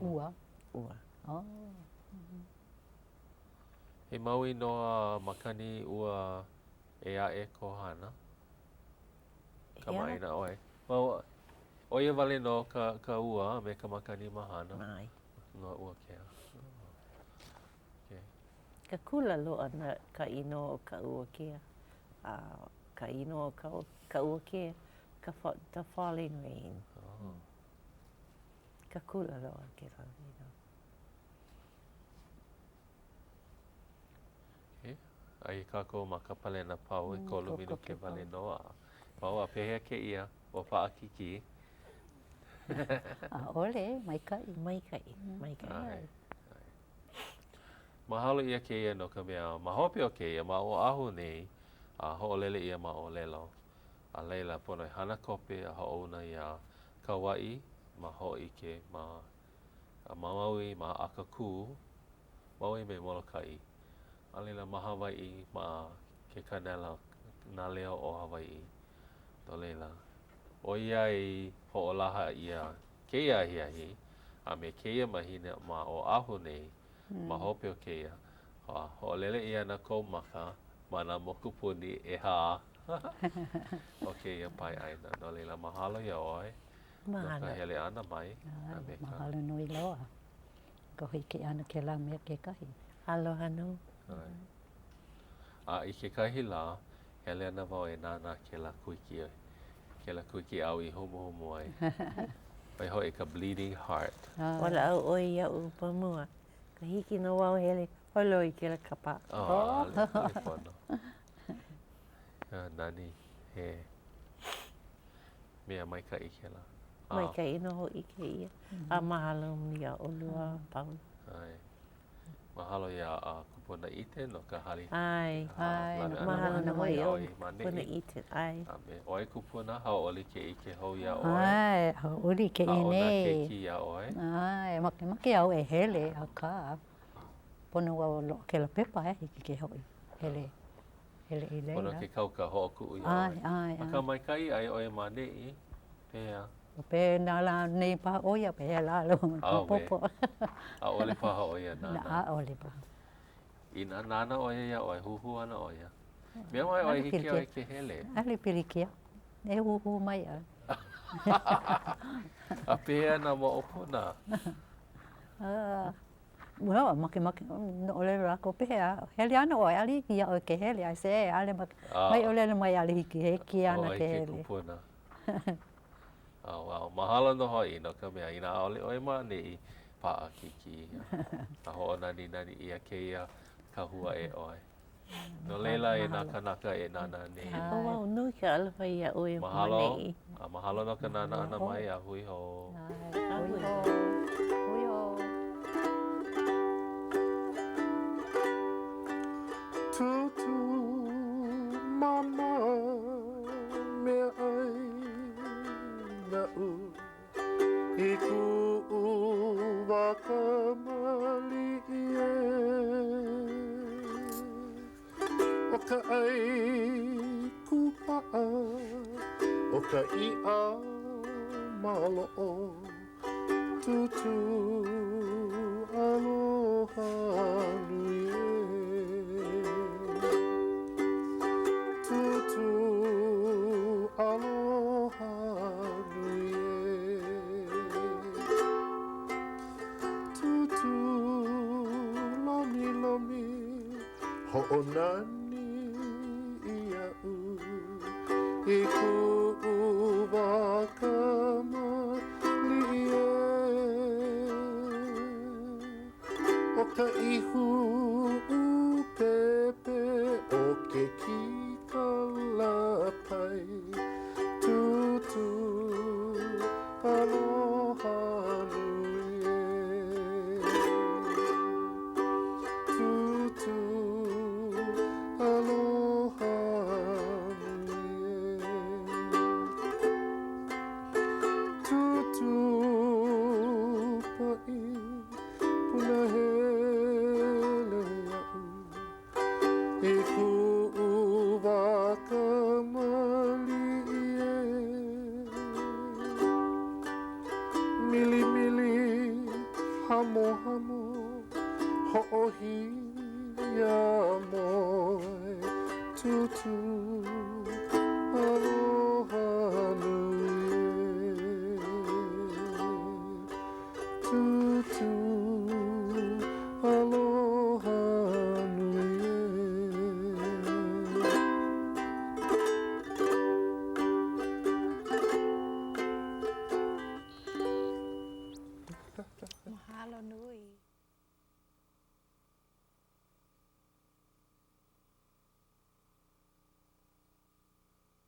Ua. Ua. He mau inoa makani ua ʻē aʻe ko Hāna? Kamaʻāina ʻoe. Well, ʻo ia wale nō ka, ka ua a me ka makani ma Hāna. ʻAe. No ua kea. Okay. Ka kula loaʻa na ka inoa o ka ua kea. A ka inoa o ka, ka ua kea, ka the falling rain. Oh. Ka kula loaʻa kēlā inoa. Okay. Aia kākou ma ka palena pau, ʻekolu minuke wale nō a pau. A pehea kēia? Ua paʻakikī? ʻAʻole, maikaʻi. Maikaʻi, maikaʻi. ʻAe, ʻae. Mahalo ʻia kēia no ka mea, ma hope o kēia, ma Oʻahu nei, a hoʻolele ʻia ma ʻōlelo. A laila, pono e hana kope a hoʻouna iā Kauaʻi ma Hōʻike, ma ma Maui, ma Akakū, Maui me Molokaʻi. A laila, ma Hawaiʻi, ma ke kanela Nā Leo o Hawaiʻi. No laila, ʻoiai hoʻolaha ʻia kēia ahiahi a me kēia mahina ma Oʻahu nei, ma hope o kēia, hoʻolele ʻia ana kou maka ma nā mokupuni ʻehā o kēia pae ʻāina. No laila, mahalo iā ʻoe no ka hele ʻana mai. A me ka. Mahalo nui loa. Ka hiki ʻana kēlā mea kekahi. Aloha nō. A i kekahi lā, hele ana wau e nānā kēlā kuiki, kēlā kuiki āu i humuhumu ai. ʻO ia hoʻi ka bleeding heart. Walaʻau ʻoe iaʻu ma mua. Ka hiki nō wau hele holo i kēlā kapa. Oh, ʻaʻole, ʻaʻole pono. Nani, he mea maikaʻi kēlā. Maikaʻi nō hoʻi kēia. A mahalo iā ʻolua a pau. ʻAe. Mahalo iā Kupuna Ite no ka hali. ʻAe. ʻAe. Mahalo nō hoʻi ʻo Kupuna Ite. ʻAe. A me ʻoe kupuna, hauʻoli ke ʻike hou iā ʻoe. ʻAe, hauʻoli ke ʻike nei. Aʻo nā keiki iā ʻoe. ʻAe, makemake au e hele, akā, pono wau e loaʻa kēlā pepa e hiki ke hoʻi hele, hele i laila. Pono ke kauka hoʻokuʻu iā ʻoe. ʻAe, ʻae, ʻae. Akā maikaʻi, aia ʻoe ma ʻaneʻi, pehea? Pēnā lā nei paha ʻo ia, pehea lā lou maopopo. ʻAʻole paha ʻo ia nānā. ʻAʻole paha. Inā nānā ʻo ia iā ʻoe, huhū ana ʻo ia. Mea mai ʻoe hiki iā ʻoe ke hele. ʻAʻole pilikia. E huhū mai ʻoe. A pehea nā moʻopuna? Well, makemake, ʻōlelo lākou, pehea, hele ana ʻoe, ʻaʻole hiki iā ʻoe ke hele. I say, ʻaʻole, mai ʻōlelo mai ʻaʻole hiki, hiki ana ke hele. ʻOe ke kupuna. Oh, wow. Mahalo nō hoʻi, no ka mea, inā ʻaʻole ʻoe ma ʻaneʻi, paʻakikī a hoʻonaninani ʻia kēia kahua e ʻoe. No laila, e nā kānaka e nānā nei. Oh, wow, nui ke aloha iā ʻoe ma ʻaneʻi. Mahalo, a mahalo no ka nānā ʻana mai a hui hou. Hui hou. Hui hou. Tūtū mama Meaʻai naʻu i kuʻu wā kamaliʻi ē. ʻO ka ʻai kūpaʻa, ʻo ka iʻa maloʻo, Tūtū aloha nui ē. Tūtū aloha nui ē. Tūtū lomilomi hoʻonani iaʻu i kuʻu wā kamaliʻi ē. ʻO ka ihu ʻupepe o ke kīkala pai Tūtū aloha nui ē. Tūtū aloha nui ē. Tūtū paʻi punahele iaʻu i kuʻu wā kamaliʻi ē. Milimili hamohamo hoʻohiamoe Tūtū aloha nui ē. Tūtū aloha nui ē. Mahalo nui.